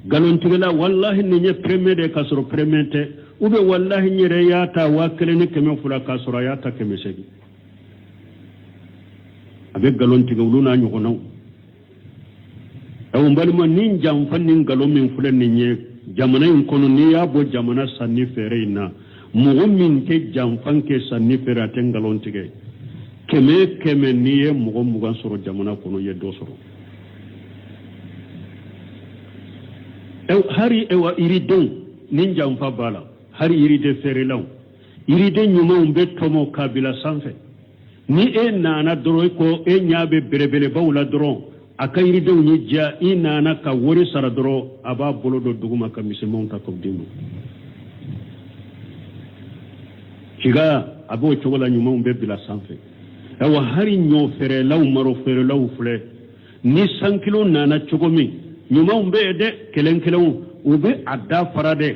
nkalontigɛla, wallahi nin ye premier de k'a sɔrɔ premier tɛ, ou bien wallahi n yɛrɛ y'a ta 1200 k'a sɔrɔ a y'a ta 800. A bɛ nkalon tigɛ, olu n'a ɲɔgɔnnaw. N balima, ni janfa ni nkalon min filɛ nin ye jamana in kɔnɔ, n'i y'a bɔ jamana sanni feere in na, mɔgɔ min tɛ janfa kɛ sanni feere, a tɛ nkalon tigɛ, kɛmɛ kɛmɛ n'i ye mɔgɔ 20 sɔrɔ jamana kɔnɔ, i ye dɔ sɔrɔ. Hari ewa yiridenw ni janfa b'a la, hari yiriden feerelaw, yiriden ɲumanw bɛ tɔmɔ k'a bila sanfɛ. Ni e nana dɔrɔn, e ko e ɲa bɛ belebelebaw la dɔrɔn, a ka yiridenw ye diya, i nana ka wari sara dɔrɔn, a b'a bolo don duguma ka misɛnmanw ta k'o d'i ma. Tiga a b'o cogo la, ɲumanw bɛ bila sanfɛ. Ayiwa, hari ɲɔ feerelaw, malo feerelaw filɛ, ni sankilo nana cogo min, ɲumanw bɛ yen dɛ, kelen kelenw, u bɛ a da fara dɛ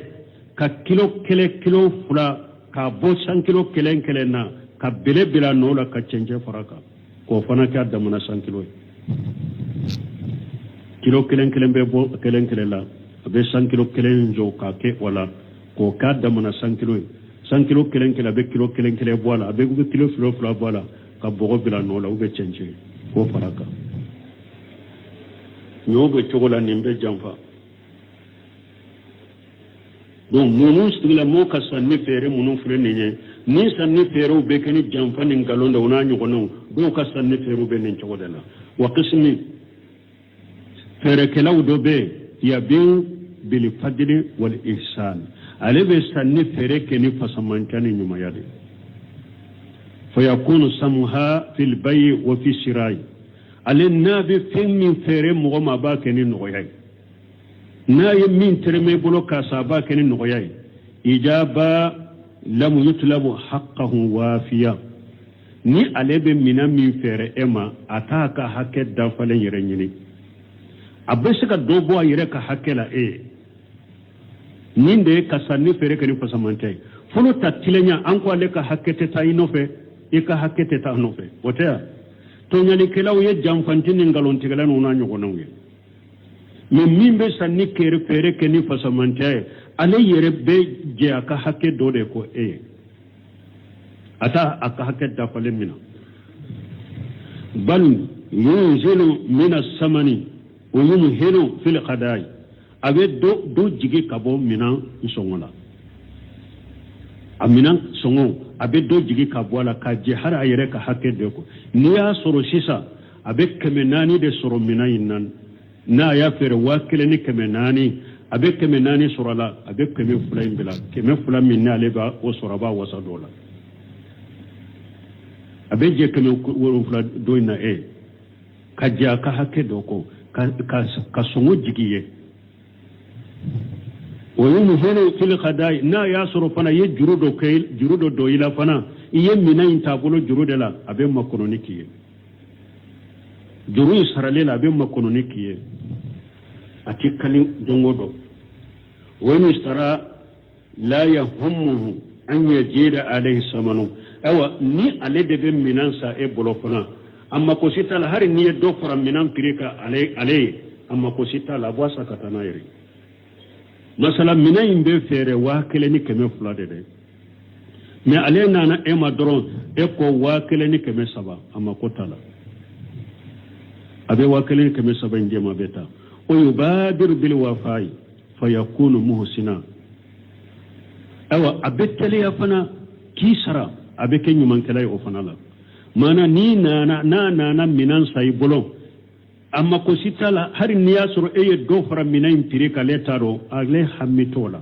ka kilo kelen, kilo fila k'a bɔ sankilo kelen kelen na, ka bele bila nɔ la, ka cɛncɛn fara kan, k'o fana kɛ a damana sankilo ye. Kilo kelen kelen bɛ bɔ kelen kelen la, a bɛ sankilo kelen jɔ k'a kɛ o la, k'o k'a damana sankilo ye. Sankilo kelen kelen, a bɛ kilo kelen kelen bɔ a la, a bɛ kilo fila fila bɔ a la, ka bɔgɔ bila nɔ la, u bɛ cɛncɛn k'o fara kan. Ɲɔ bɛ cogo la, nin bɛ janfa. Donc ninnu sigilamɔgɔw ka sanni feere minnu filɛ nin ye, ni sanni feerew bɛ kɛ ni janfa ni nkalon de, o n'a ɲɔgɔnnaw, dɔw ka sanni feerew bɛ nin cogo de la. Wa qismi, feerekɛlaw dɔ bɛ yen, yabiu bil fadli wal ihsan, ale bɛ sanni feere kɛ ni fasamanca ni ɲumanya de. Fayakunu samuha fil bayi wa fi sirai, ale n'a bɛ fɛn min feere mɔgɔ ma, a b'a kɛ ni nɔgɔya ye. N'a ye min tɛrɛmɛ i bolo k'a san, a b'a kɛ ni nɔgɔya ye. Ijaba lam yutlabu haqqahu wafiya, ni ale bɛ minɛn min feere e ma, a t'a ka hakɛ dafalen yɛrɛ ɲini, a bɛ se ka dɔ bɔ a yɛrɛ ka hakɛ la e ye. Nin de ye ka sanni feere kɛ ni fasamantɛ ye. Fɔlɔ ta tilenya, an ko ale ka hakɛ tɛ taa i nɔfɛ, i ka hakɛ tɛ taa a nɔfɛ, o tɛ yan. Tɔɲɔlikɛlaw ye janfanti ni nkalontigɛla ninnu n'a ɲɔgɔnnaw ye. Mais min bɛ sanni kɛrɛ feere kɛ ni fasamantɛ ye, ale yɛrɛ bɛ jɛ a ka hakɛ dɔ de kɔ e ye, a t'a a ka hakɛ dafalen minɛ. Bal yunzilu mina samani wa yumhilu fil qada'i, a bɛ dɔ jigi ka bɔ minan sɔngɔ la, a minan sɔngɔ a bɛ dɔ jigi ka bɔ a la ka jɛ hali a yɛrɛ ka hakɛ de kɔ. N'i y'a sɔrɔ sisan a bɛ 400 de sɔrɔ minan in na, n'a y'a feere 1400, a bɛ 400 sɔrɔ a la, a bɛ 200 in bila. 200 min n'ale b'a o sɔrɔ, a b'a wasa dɔ la, a bɛ jɛ 700 dɔ in na e ka jɛ a ka hakɛ dɔ kɔ ka sɔngɔ jigi ye. Wa yumhilu fil qada'i, n'a y'a sɔrɔ fana i ye juru dɔ kɛ, juru dɔ don i la fana, i ye minɛn in t'a bolo juru de la, a bɛ makɔnɔni k'i ye. Juru in saralen la, a bɛ makɔnɔni k'i ye, a tɛ kali don o don. Wa in ishtara la yahummuhu an yazida alayhi samanu, Ayiwa, ni ale de bɛ minɛn san e bolo fana, a mako si t'a la. Hali n'i ye dɔ fara minɛn prix kan ale ye, a mako si t'a la, a b'a san ka taa n'a yɛrɛ. Masala, minɛn in bɛ feere 1200 de dɛ, mais ale nana e ma dɔrɔn, e ko 1300, a mako t'a la, a bɛ 1300 in d'e ma, a bɛ taa. O yubadiru bil wafayi fayakunu muhsina. Ayiwa, a bɛ teliya fana k'i sara, a bɛ kɛ ɲumankɛla ye o fana la. Maana n'i nana, n'a nana minɛn san i bolo, a mako si t'a la. Hali n'i y'a sɔrɔ e ye dɔ fara minɛn in prix kan, ale t'a dɔn, ale hami t'o la,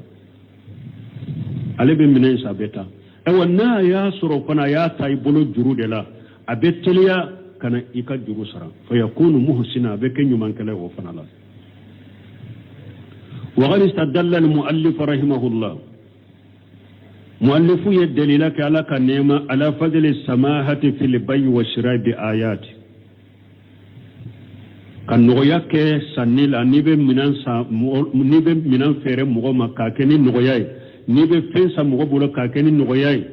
ale bɛ minɛn in san, a bɛ taa. Ayiwa, n'a y'a sɔrɔ fana a y'a ta i bolo juru de la, a bɛ teliya ka na i ka juru sara. Fayakunu muhsina, a bɛ kɛ ɲumankɛla ye o fana la. Waqad istadalla almuallif rahimahullah, muallifu ye dalila kɛ, Ala ka nɛɛma, ala fadli samahati fil bayi wa shirai bi ayati, ka nɔgɔya kɛ sanni la. N'i bɛ minɛn san, n'i bɛ minɛn feere mɔgɔ ma k'a kɛ ni nɔgɔya ye, n'i bɛ fɛn san mɔgɔ bolo k'a kɛ ni nɔgɔya ye,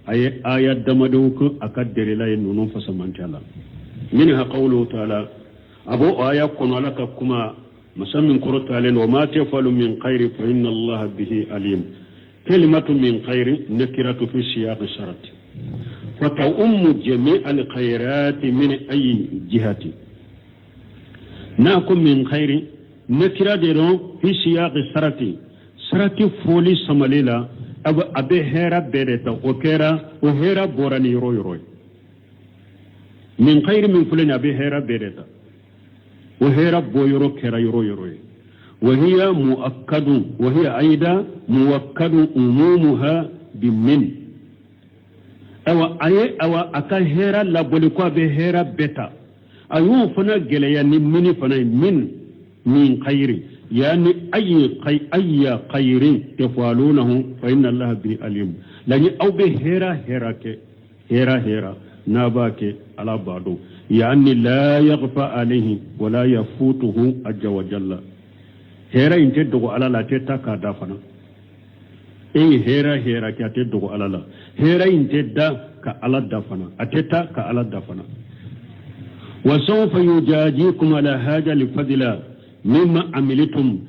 a ye aya damadɔw kɛ a ka delila ye ninnu fasamantiya la. Minha qawluhu taala, a b'o aya kɔnɔ, Ala ka kuma, masa min kɔrɔtalen don: wa ma tafalu min khayri fa inna Allaha bihi alim. Kalimatu min khayri nakiratu fi siyaqi sharati fata'ummu jami' al-khayrati min ayi jihati. N'a ko min khayri, nakira de don fi siyaqi sarati, sarati foli samali la, a bɛ hɛra bɛɛ de ta. O kɛra o hɛra bɔra ni yɔrɔ yɔrɔ ye. Min khayri min filɛ nin, a bɛ hɛra bɛɛ de ta, o hɛra bɔ yɔrɔ kɛra yɔrɔ yɔrɔ ye. Wahiya muakkadun, wahiya aida muwakkadun umumuha bi min. Awa, a ye, awa, a ka hɛra labɔli ko a bɛ hɛra bɛɛ ta, a y'o fana gɛlɛya ni mini fana ye. Min khayri, yani ayi ayya khayrin tafalunahu fa inna Allaha bi alim. Laɲi aw bɛ hɛra hɛra kɛ, hɛra hɛra n'a b'a kɛ, Ala b'a dɔn. Yani la yaghfa alayhi wala yafutuhu azza wa jalla. Hɛra in tɛ dogo Ala la, a tɛ taa k'a da fana. E ye hɛra hɛra kɛ, a tɛ dogo Ala la. Hɛra in tɛ da ka Ala da fana, a tɛ taa ka Ala da fana. Wa sawfa yujajikum ala hada lifadila mimma amilitum.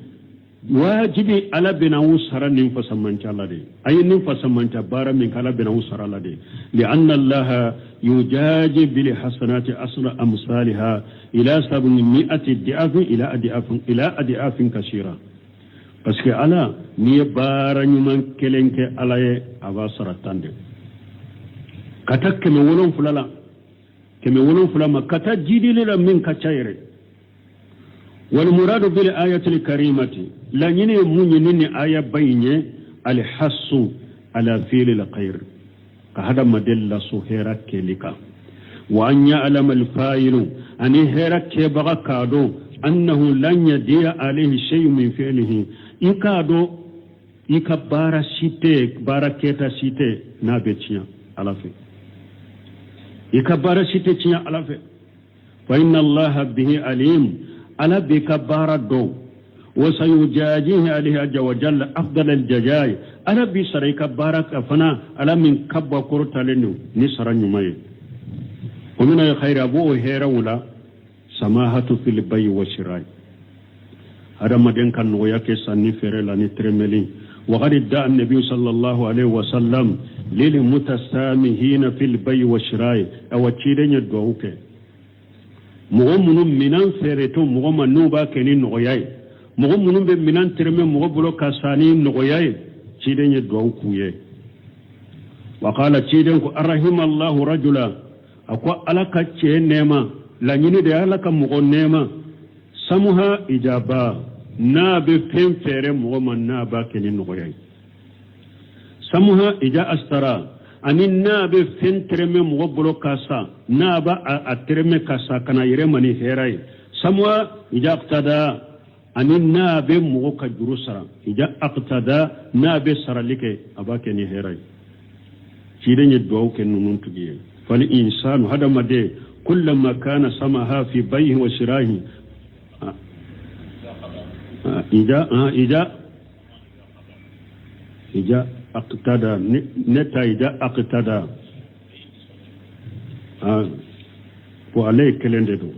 Wajibi, Ala bɛna aw sara nin fasamanca la de. A ye nin fasamanca baara min kɛ, Ala bɛna aw sara la de. Lianna Allaha yujaji bil hasanati asra amsalha ila sab'i mi'ati di'afin ila adi'afin ila adi'afin kasira. Parce que Ala, n'i ye baara ɲuman kelen kɛ Ala ye, a b'a sara 10 de ka taa 700 la, 700 ma, ka taa jidili la min ka ca yɛrɛ. Walmuradu bil ayatil karimati, laɲini ye mun ye ni aya ba in ye? Alhassu ala fi'lil khair, ka hadamaden laso hɛra kɛli kan. Wa an ya'lama alfa'ilu, ani hɛra kɛbaga k'a dɔn, annahu lan yadiya alayhi shay'un min fi'lihi, i k'a dɔn i ka baara si tɛ, baara kɛta si tɛ n'a bɛ tiɲɛ Ala fɛ, i ka baara si tɛ tiɲɛ Ala fɛ. Fa inna Allaha bihi alim, Ala b'i ka baara dɔn. Wa sayujajihi alayhi azza wa jalla afdal aljazai, Ala b'i sara i ka baara ka fana, Ala min ka bɔ kɔrɔtalen don ni sara ɲuman ye. O mina ye khayri, a b'o hɛrɛw la, samahatu fil bayi wa shirai, hadamaden ka nɔgɔya kɛ sanni feere la ni tɛrɛmɛli. Waqad da'a nabi sallallahu alaihi wasallam lil mutasamihina fil bayi wa shirai. Awa, ciden ye duwawu kɛ mɔgɔ minnu minɛn feere to mɔgɔ ma, n'u b'a kɛ ni nɔgɔya ye, mɔgɔ minnu bɛ minɛn tɛrɛmɛ mɔgɔ bolo ka san ni nɔgɔya ye, ciden ye duwawu k'u ye. Wa qala, ciden ko: arahimallahu rajula, a ko Ala ka cɛ nɛɛma. Laɲini de ye Ala ka mɔgɔ nɛɛma. Samuha ijaba, n'a bɛ fɛn feere mɔgɔ ma, n'a b'a kɛ ni nɔgɔya ye. Samuha ija astara, ani n'a bɛ fɛn tɛrɛmɛ mɔgɔ bolo ka san, n'a b'a a tɛrɛmɛ ka san ka na yɛrɛ ma ni hɛrɛ ye. Samuha ija aktada, ani n'a bɛ mɔgɔ ka juru sara. Ija aktada, n'a bɛ sarali kɛ, a b'a kɛ ni hɛrɛ ye. Ciden ye duwawu kɛ ninnu tigi ye. Fali insanu, hadamaden, kullama kana samaha fi bayhi wa shirahi ija aqtada, ne ta ija aqtada. Ko ale ye kelen de don,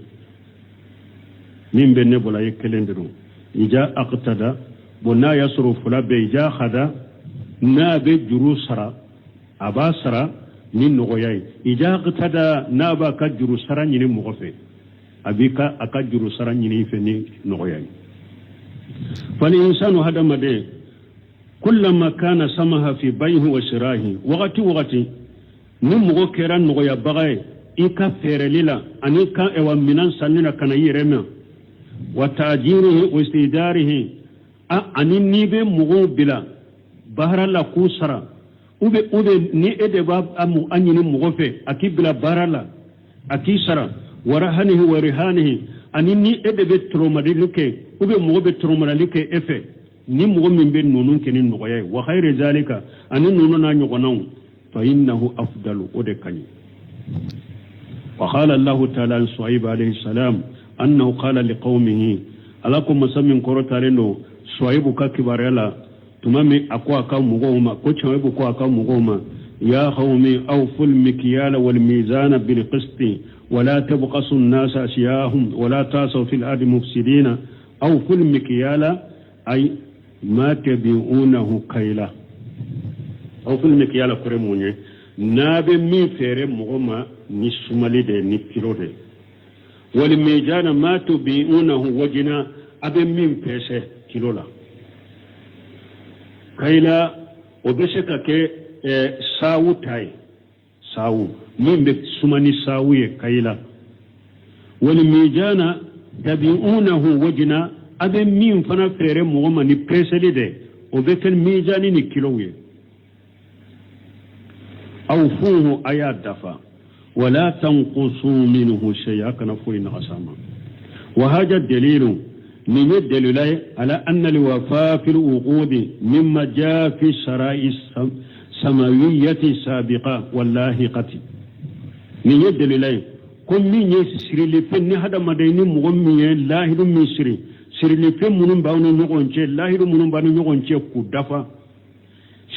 min bɛ ne bolo, a ye kelen de don. Ija aqtada, bon, n'a y'a sɔrɔ fila bɛ, ija hada, n'a bɛ juru sara, a b'a sara ni nɔgɔya ye. Ija aqtada, n'a b'a ka juru sara ɲini mɔgɔ fɛ, a b'i ka a ka juru sara ɲini i fɛ ni nɔgɔya ye. Fal insanu, hadamaden, kullama kana samaha fi bayhi wa shirahi, wagati wagati ni mɔgɔ kɛra nɔgɔyabaga ye i ka feereli la ani ka ɛwa minan sanni na ka na i yɛrɛ ma, wa tajirihi wa istijarihi, ani n'i bɛ mɔgɔw bila baara la k'u sara, ou bien ni e de b'a a ɲini mɔgɔ fɛ a k'i bila baara la, a k'i sara, wa rahanihi wa rihanihi, ani ni e de bɛ toromadali kɛ, ou bien mɔgɔ bɛ toromadali kɛ e fɛ, ni mɔgɔ min bɛ ninnu kɛ ni nɔgɔya ye, wa khayri zalika, ani ninnu n'a ɲɔgɔnnaw, fa innahu afdalu, o de ka ɲi. Wa qala Allahu ta'ala an Suhaib alayhi salam annahu qala liqaumihi, Ala ko, masa min kɔrɔtalen don, Suhaibu ka kibaruya la, tuma min a ko a ka mɔgɔw ma ko, Suhaibu ko a ka mɔgɔw ma: ya qawmi awful mikyala wal mizana bil qisti wala tabqasu an-nasa ashyahum wala tasaw fil ardi mufsidina. Awful mikyala ay ma tabi'unahu kayla. Awful mikyala kɔrɔ mun ye? N'a bɛ min feere mɔgɔ ma ni sumali de, ni kilo de. Wal mizana ma tubi'unahu wajina, a bɛ min pɛsɛ kilo la. Kayila, o bɛ se ka kɛ saawu ta ye, saawu min bɛ suma ni saawu ye, kayila. Wal mizana tabi'unahu wajina, a bɛ min fana feere mɔgɔ ma ni pɛsɛli de, o bɛ kɛ mizani ni kilow ye. Awfuhu, a y'a dafa, wala tanqusu minhu shay'a, kana foyi nagasa ma. Wa haja dalilu, nin ye dalila ye, ala anna alwafa fi alwuqudi mimma jaa fi shara'i samawiyati sabiqa wallahiqati. Nin ye dalila ye ko min ye sirilifɛn ni hadamaden ni mɔgɔ min ye lahidu min siri, sirilifɛn minnu b'aw ni ɲɔgɔn cɛ, lahidu minnu b'aw ni ɲɔgɔn cɛ, k'u dafa.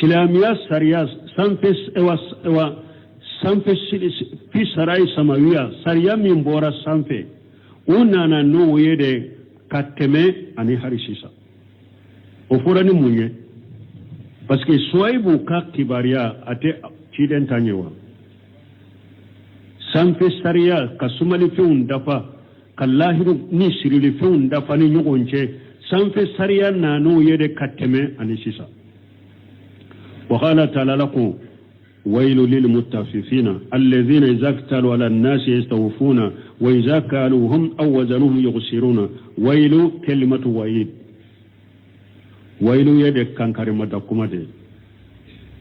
Silamɛya sariya sanfɛ wa sanfɛ, fi sarayi samawiya, sariya min bɔra sanfɛ, o nana n'o ye de ka tɛmɛ ani hari sisan. O fɔra ni mun ye? Parce que Suwayibu ka kibaruya, a tɛ ciden ta ɲɛ wa. Sanfɛ sariya ka sumalifɛnw dafa, ka lahiru ni sirilifɛnw dafa ni ɲɔgɔn cɛ, sanfɛ sariya nan'o ye de ka tɛmɛ ani sisan. وقال تعالى لكم: ويل للمطففين الذين إذا اكتالوا على الناس يستوفون وإذا كالوهم أو وزنوهم يخسرون. ويل كلمة وعيد، ويل يد كان كلمة كما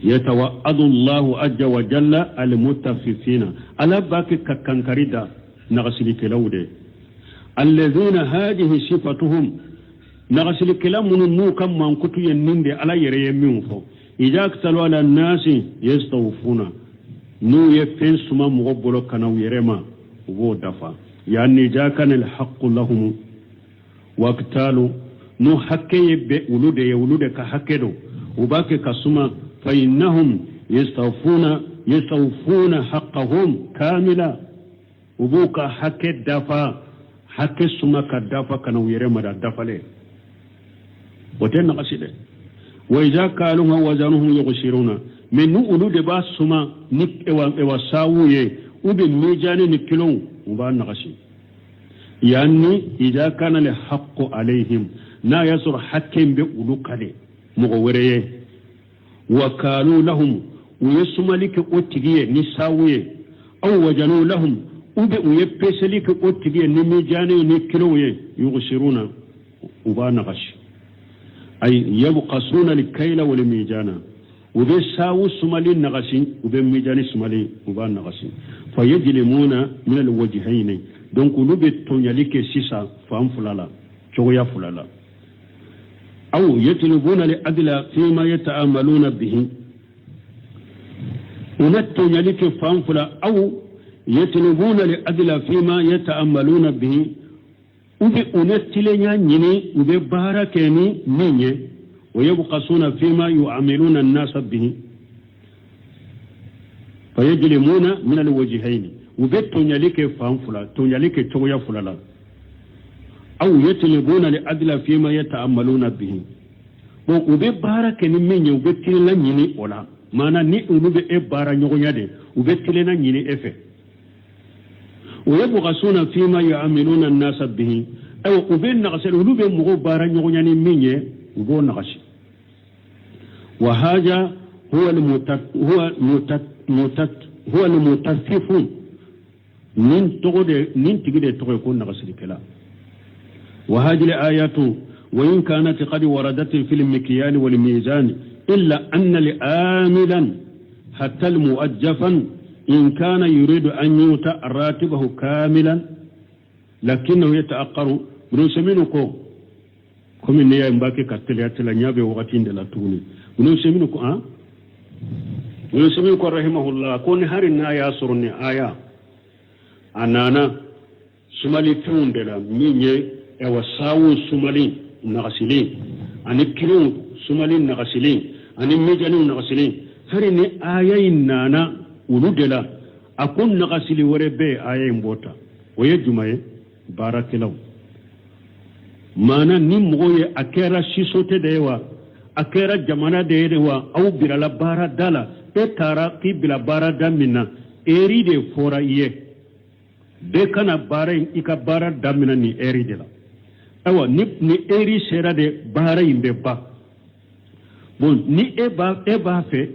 يتوعد الله عز وجل المطففين، على باك كان كريدا نغسل كلاود، الذين هذه صفتهم، نغسل كلام من نو كم من كتو ينين دي على يري من فو، إذا اكتلوا على الناس يستوفون، n'u ye fɛn suma mɔgɔ bolo ka na u yɛrɛ ma, u b'o dafa. Yani إذا كان الحق لهم واكتالوا, n'u hakɛ ye bɛ olu de ye, olu de ka hakɛ don, u b'a kɛ ka suma. فإنهم يستوفون حقهم كاملا, u b'u ka hakɛ dafa, hakɛ suma ka dafa ka na u yɛrɛ ma da dafalen, o tɛ nagasi dɛ. وإذا كالوهم وزنوهم يخسرون, mais ni olu de b'a suma ni ewa sawu ye, u bɛ mijani ni kilow, u b'a nagasi. Yani إذا كان الحق عليهم, n'a y'a sɔrɔ hakɛ in bɛ olu ka de mɔgɔ wɛrɛ ye, وكالوا لهم, u ye sumali kɛ o tigi ye ni sawu ye, أو وزنوا لهم, u bɛ u ye peseli kɛ o tigi ye ni mijani ni kilow ye, يخسرون, u b'a nagasi. أي يبخسون الكيل والميزان, u bɛ sawu sumali nagasi, u bɛ mijani sumali, u b'a nagasi. فيظلمون من الوجهين, donc olu bɛ tɔɲali kɛ sisan fan fila la, cogoya fila la. أو يطلبون العدل فيما يتعاملون به, u na tɔɲali kɛ fan fila. أو يطلبون العدل فيما يتعاملون به, u bɛ u na tilenya ɲini u bɛ baara kɛ ni min ye. ويبخسون فيما يعاملون الناس به فيظلمون من الوجهين. U bɛ tɔɲali kɛ fan fila, tɔɲali kɛ cogoya fila la. Aw yatlubuna al-adla fima yata'amaluna bihi. Bon, u bɛ baara kɛ ni min ye, u bɛ tilenna ɲini o la. Maana ni olu bɛ e baara ɲɔgɔnya de, u bɛ tilenna ɲini e fɛ. Wa yabghasuna fima yu'amiluna an-nasa bihi. Ayiwa, u bɛ nagasi, olu bɛ mɔgɔw baara ɲɔgɔnya ni min ye, u b'o nagasi. Wa haja huwa huwa al-mutaffifun. Nin tɔgɔ de, nin tigi de tɔgɔ ye ko nagasilikɛla. Wa hadhihi ayatu wa in kanat qad waradat fil mikyal wal mizan, illa anna li amilan hatta al muajjafan in kana yuridu an yuta ratibahu kamilan lakinnahu yata'aqqaru. Ibn Usaymin ko, komi ne y'a n b'a kɛ ka teliya teliya, n y'a bɛ wagati in de la tuguni. Ibn Usaymin ko, an Ibn Usaymin ko rahimahullah, ko ni hari n'a y'a sɔrɔ ni aya a nana sumalifɛnw de la, min ye ɛwa sawu sumali nagasili ani kiliw sumali nagasili ani mijaniw nagasili, hari ni aya in nana olu de la, a ko nagasili wɛrɛ bɛ yen, aya in b'o ta. O ye jumɛn ye? Baarakɛlaw. Maana ni mɔgɔw ye, a kɛra société de ye wa, a kɛra jamana de ye de wa, aw bilala baarada la, e taara k'i bila baarada min na, eri de fɔra i ye bɛɛ ka na baara in, i ka baara daminɛ nin eri de la. Ayiwa, ni eri sera de, baara in bɛ ban. Bon, ni e b'a fɛ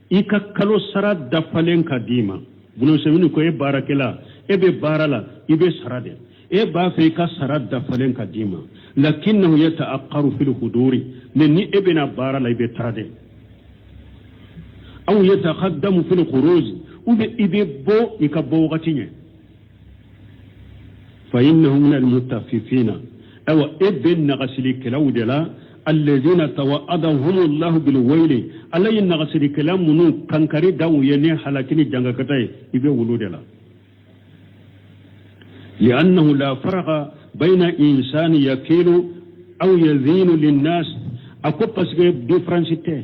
i ka kalo sara dafalen ka d'i ma, Ibn Usaymin ko e baarakɛla, e bɛ baara la, i bɛ sara de, e b'a fɛ i ka sara dafalen ka d'i ma, lakinnahu yata'aqqaru fil huduri. Mais ni e bɛna baara la, i bɛ taara de, aw yataqaddamu fil khuruj, ou bien i bɛ bɔ i ka bɔ wagati ɲɛ, fa innahu min almutaffifina. Ayiwa, e bɛ nagasilikɛlaw de la, alladhina tawa'adahum Allahu bil wayli. Ala ye nagasilikɛla minnu kankari da u ye ni halaki ni jangakata ye, i bɛ wulu de la. لأنه لا فرق بين إنسان يكيل أو يزين للناس. A ko parce que différence tɛ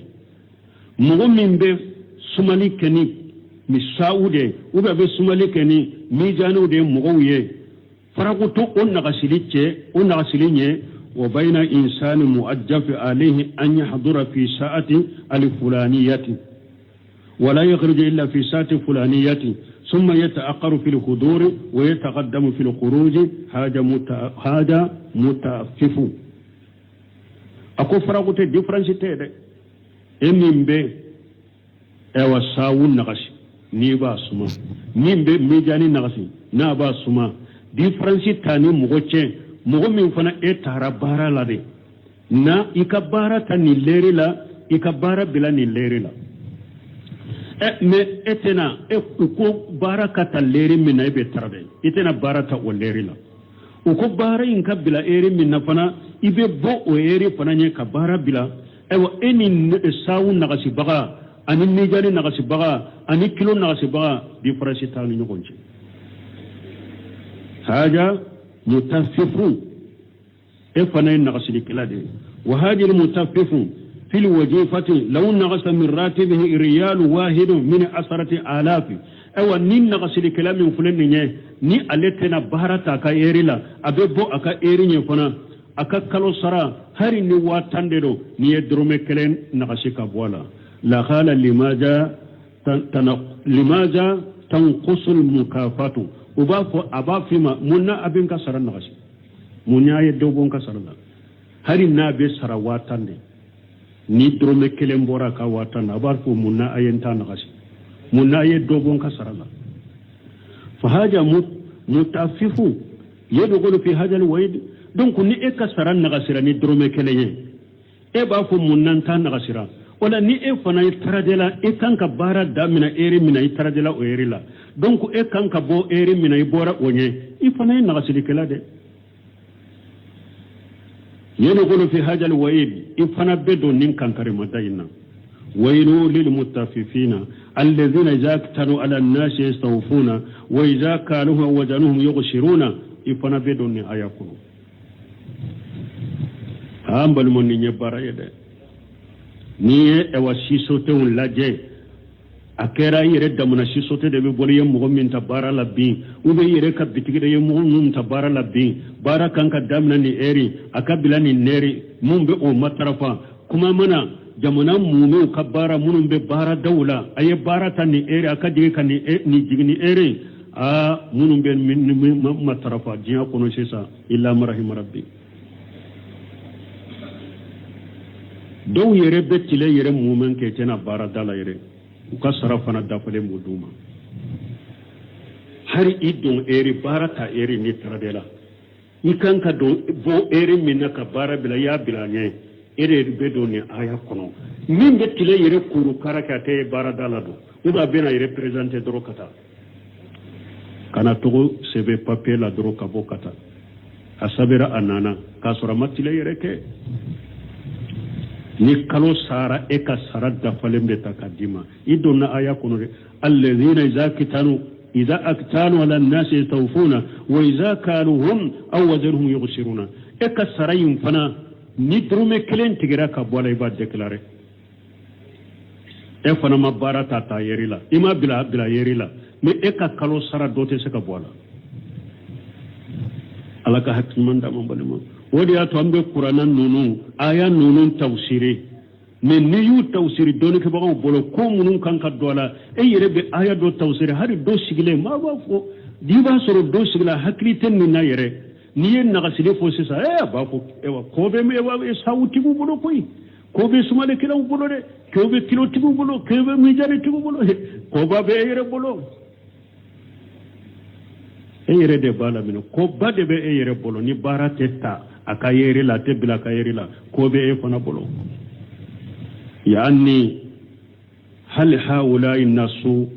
mɔgɔ min bɛ sumali kɛ ni sawu de ye, ou bien a bɛ sumali kɛ ni mijaniw de ye mɔgɔw ye, faraku to o nagasili cɛ, o nagasili ɲɛ. Wa bayna insani muajjaf alayhi an yahdura fi sa'ati alfulaniyati ولا يخرج إلا في ساعة فلانية، ثم يتأخر في الحضور ويتقدم في الخروج، هذا متأفف. A ko faraku tɛ, différence tɛ dɛ. E min bɛ ɛwa sawu nagasi n'i b'a suma, min bɛ mijani nagasi n'a b'a suma, différence t'a ni mɔgɔ cɛ. Mɔgɔ min fana e taara baara la de, na i ka baara ta nin lɛri la, i ka baara bila nin lɛri la. Ɛ, mais e tɛna e ko baara ka ta lɛri min na, e bɛ tara dɛ, i tɛna baara ta o lɛri la. U ko baara in ka bila eri min na fana, i bɛ bɔ o eri fana ɲɛ ka baara bila. Ayiwa, e ni sawu nagasibaga ani mijani nagasibaga ani kilo nagasibaga, différence t'a ni ɲɔgɔn cɛ. Haja mutaffifu, e fana ye nagasilikɛla de ye. Wa hadi mutaffifu في الوظيفة لو نقص من راتبه ريال واحد من 10,000. Ayiwa, ni nagasilikɛla min filɛ nin ye, ni ale tɛna baara ta a ka eri la, a bɛ bɔ a ka eri ɲɛ fana, a ka kalo sara hali ni 10,000 de don, n'i ye dɔrɔmɛ kelen nagasi ka bɔ a la, lakala limaza tanqusul mukafatu. U b'a fɔ, a b'a f'i ma mun na a bɛ n ka sara nagasi, mun y'a ye dɔ bɔ n ka sara la? Hali n'a bɛ sara 10,000 de, ni dɔrɔmɛ kelen bɔra a ka 10,000 na, a b'a fɔ mun na a ye n ta nagasi, mun na a ye dɔ bɔ n ka sara la? Fahaja mutafifu yadkhulu fi hadha alwaid. Donc ni e ka sara nagasira ni dɔrɔmɛ kelen ye, e b'a fɔ mun na n ta nagasira? O la, ni e fana ye taradela, e kan ka baara daminɛ eri min na, i taradela o eri la. Donc e kan ka bɔ eri min na, i bɔra o ɲɛ, i fana ye nagasilikɛla dɛ. Yadkhulu fi hadha alwaid, i fana bɛ don nin kankarimada in na. ويل للمطففين الذين إذا اكتالوا على الناس يستوفون وإذا كالوهم أو وزنوهم يخسرون. I fana bɛ don nin aya kɔnɔ. An balima, nin ye baara ye dɛ. N'i ye ɛwa sisotenw lajɛ, A kɛra i yɛrɛ damana sisote de bɛ bolo i ye mɔgɔ min ta baara la bin, ou bien i yɛrɛ ka bitigi de ye mɔgɔ min ta baara la bin. Baara kan ka daminɛ nin ɛri, a ka bila nin ɛri. Mun bɛ o matarafa? Kuma mana jamana mumɛw ka baara, minnu bɛ baaradaw la, a ye baara ta nin ɛri, a ka jigin ka nin nin jigin nin ɛri. Aa, minnu bɛ matarafa diɲɛ kɔnɔ sisan, illa man rahima rabbi, dɔw yɛrɛ bɛ tile yɛrɛ mumɛ kɛ tɛna baarada la yɛrɛ. U ka sara fana dafalen b'o d'u ma. Hali i don ɛri, baara ta ɛri, ni taara la, i kan ka don bɔ ɛri min na ka baara bila, i y'a bila a ɲɛ. E de bɛ don nin aya kɔnɔ. Min bɛ tile yɛrɛ kuru kara kɛ, a tɛ ye baarada la don, ou bien a bɛna yɛrɛ présenter dɔrɔn ka taa ka na tɔgɔ sɛbɛn papier la dɔrɔn ka bɔ ka taa, a sɛbɛra, a nana k'a sɔrɔ a ma tile yɛrɛ kɛ. Ni kalo sara, e ka sara dafalen bɛ ta ka d'i ma. I donna aya kɔnɔ dɛ. Alladhina iza kitanu iza aktalu ala nasi yastawfuna wa iza kaluhum aw wazanuhum yukhsiruna. E ka sara in fana, ni dɔrɔmɛ kelen tigɛra ka bɔ a la, i b'a déclarer. E fana ma baara ta ta yɛrɛ la, i ma bila bila yɛrɛ la, mais e ka kalo sara dɔ tɛ se ka bɔ a la. Ala ka hakili ɲuman d'an ma, balima. O de y'a to an bɛ kuranna ninnu aya ninnu tafsiri. Mais n'i y'u tafsiri dɔnnikɛbagaw bolo, ko minnu kan ka don a la, e yɛrɛ bɛ aya dɔ tafsiri, hali dɔ sigilen maa b'a fɔ, n'i b'a sɔrɔ dɔ sigilen hakili tɛ nin na yɛrɛ. N'i ye nagasili fɔ sisan, a b'a fɔ ko bɛ sawutigiw bolo koyi, ko bɛ sumalikɛlaw bolo dɛ, ko bɛ kilotigiw bolo, ko bɛ mijanitigiw bolo, koba bɛ e yɛrɛ bolo. E yɛrɛ de b'a laminɛ, koba de bɛ e yɛrɛ bolo. Ni baara tɛ ta a ka yɛrɛ la, a tɛ bila a ka yɛrɛ la, ko bɛ e fana bolo. Yani hal haulai nasu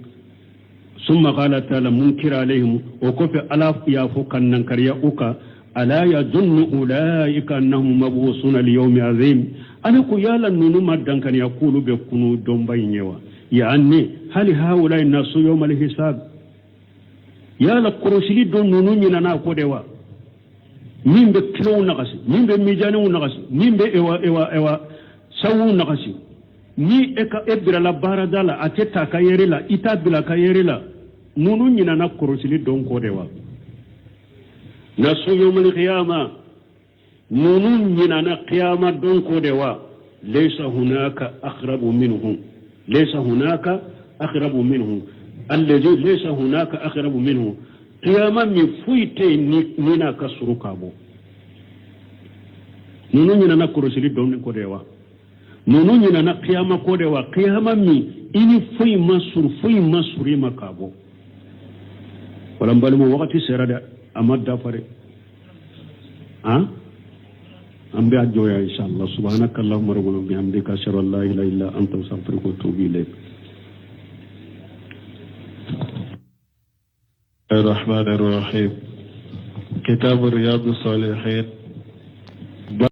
summa qala ta'ala munkir alaihim. O kɔfɛ, Ala y'a fɔ ka nankariya u kan: ala yadunnu ulaika annahum mabusuna liyawmi azim. Ala ko yala ninnu ma dankaniya k'olu bɛ kunu donba in ye wa? Yani hali haulai nasu yawmal hisab. Yala kɔrɔsili don ninnu ɲinana ko de wa? Min bɛ kilow nagasi, min bɛ mijaniw nagasi, min bɛ ewa ewa ewa sawuw nagasi, ni e ka e bilala baarada la, a tɛ ta ka yɛrɛ la, i t'a bila ka yɛrɛ la, ninnu ɲinana kɔrɔsili don kɔ de wa? Nasu yawmal qiyama, ninnu ɲinana qiyama don kɔ de wa? Laysa hunaka aqrabu minhu, laysa hunaka aqrabu minhu, alladhi laysa hunaka aqrabu minhu. Qiyama min foyi tɛ yen ni n'a ka surun ka bɔ. Ninnu ɲinana kɔrɔsili don kɔ de wa? Ninnu ɲinana qiyama kɔ de wa? Qiyama min i ni foyi ma surun, foyi ma surun i ma k'a bɔ. Wala n balimaw, wagati sera dɛ, a ma dafa dɛ. Han, an bɛ a jɔ yan inshallah. Subhanaka allahumma rabbana bihamdika, ashhadu an la ilaha illa anta, astaghfiruka wa atubu ilayk. الرحمن الرحيم. كتاب رياض الصالحين.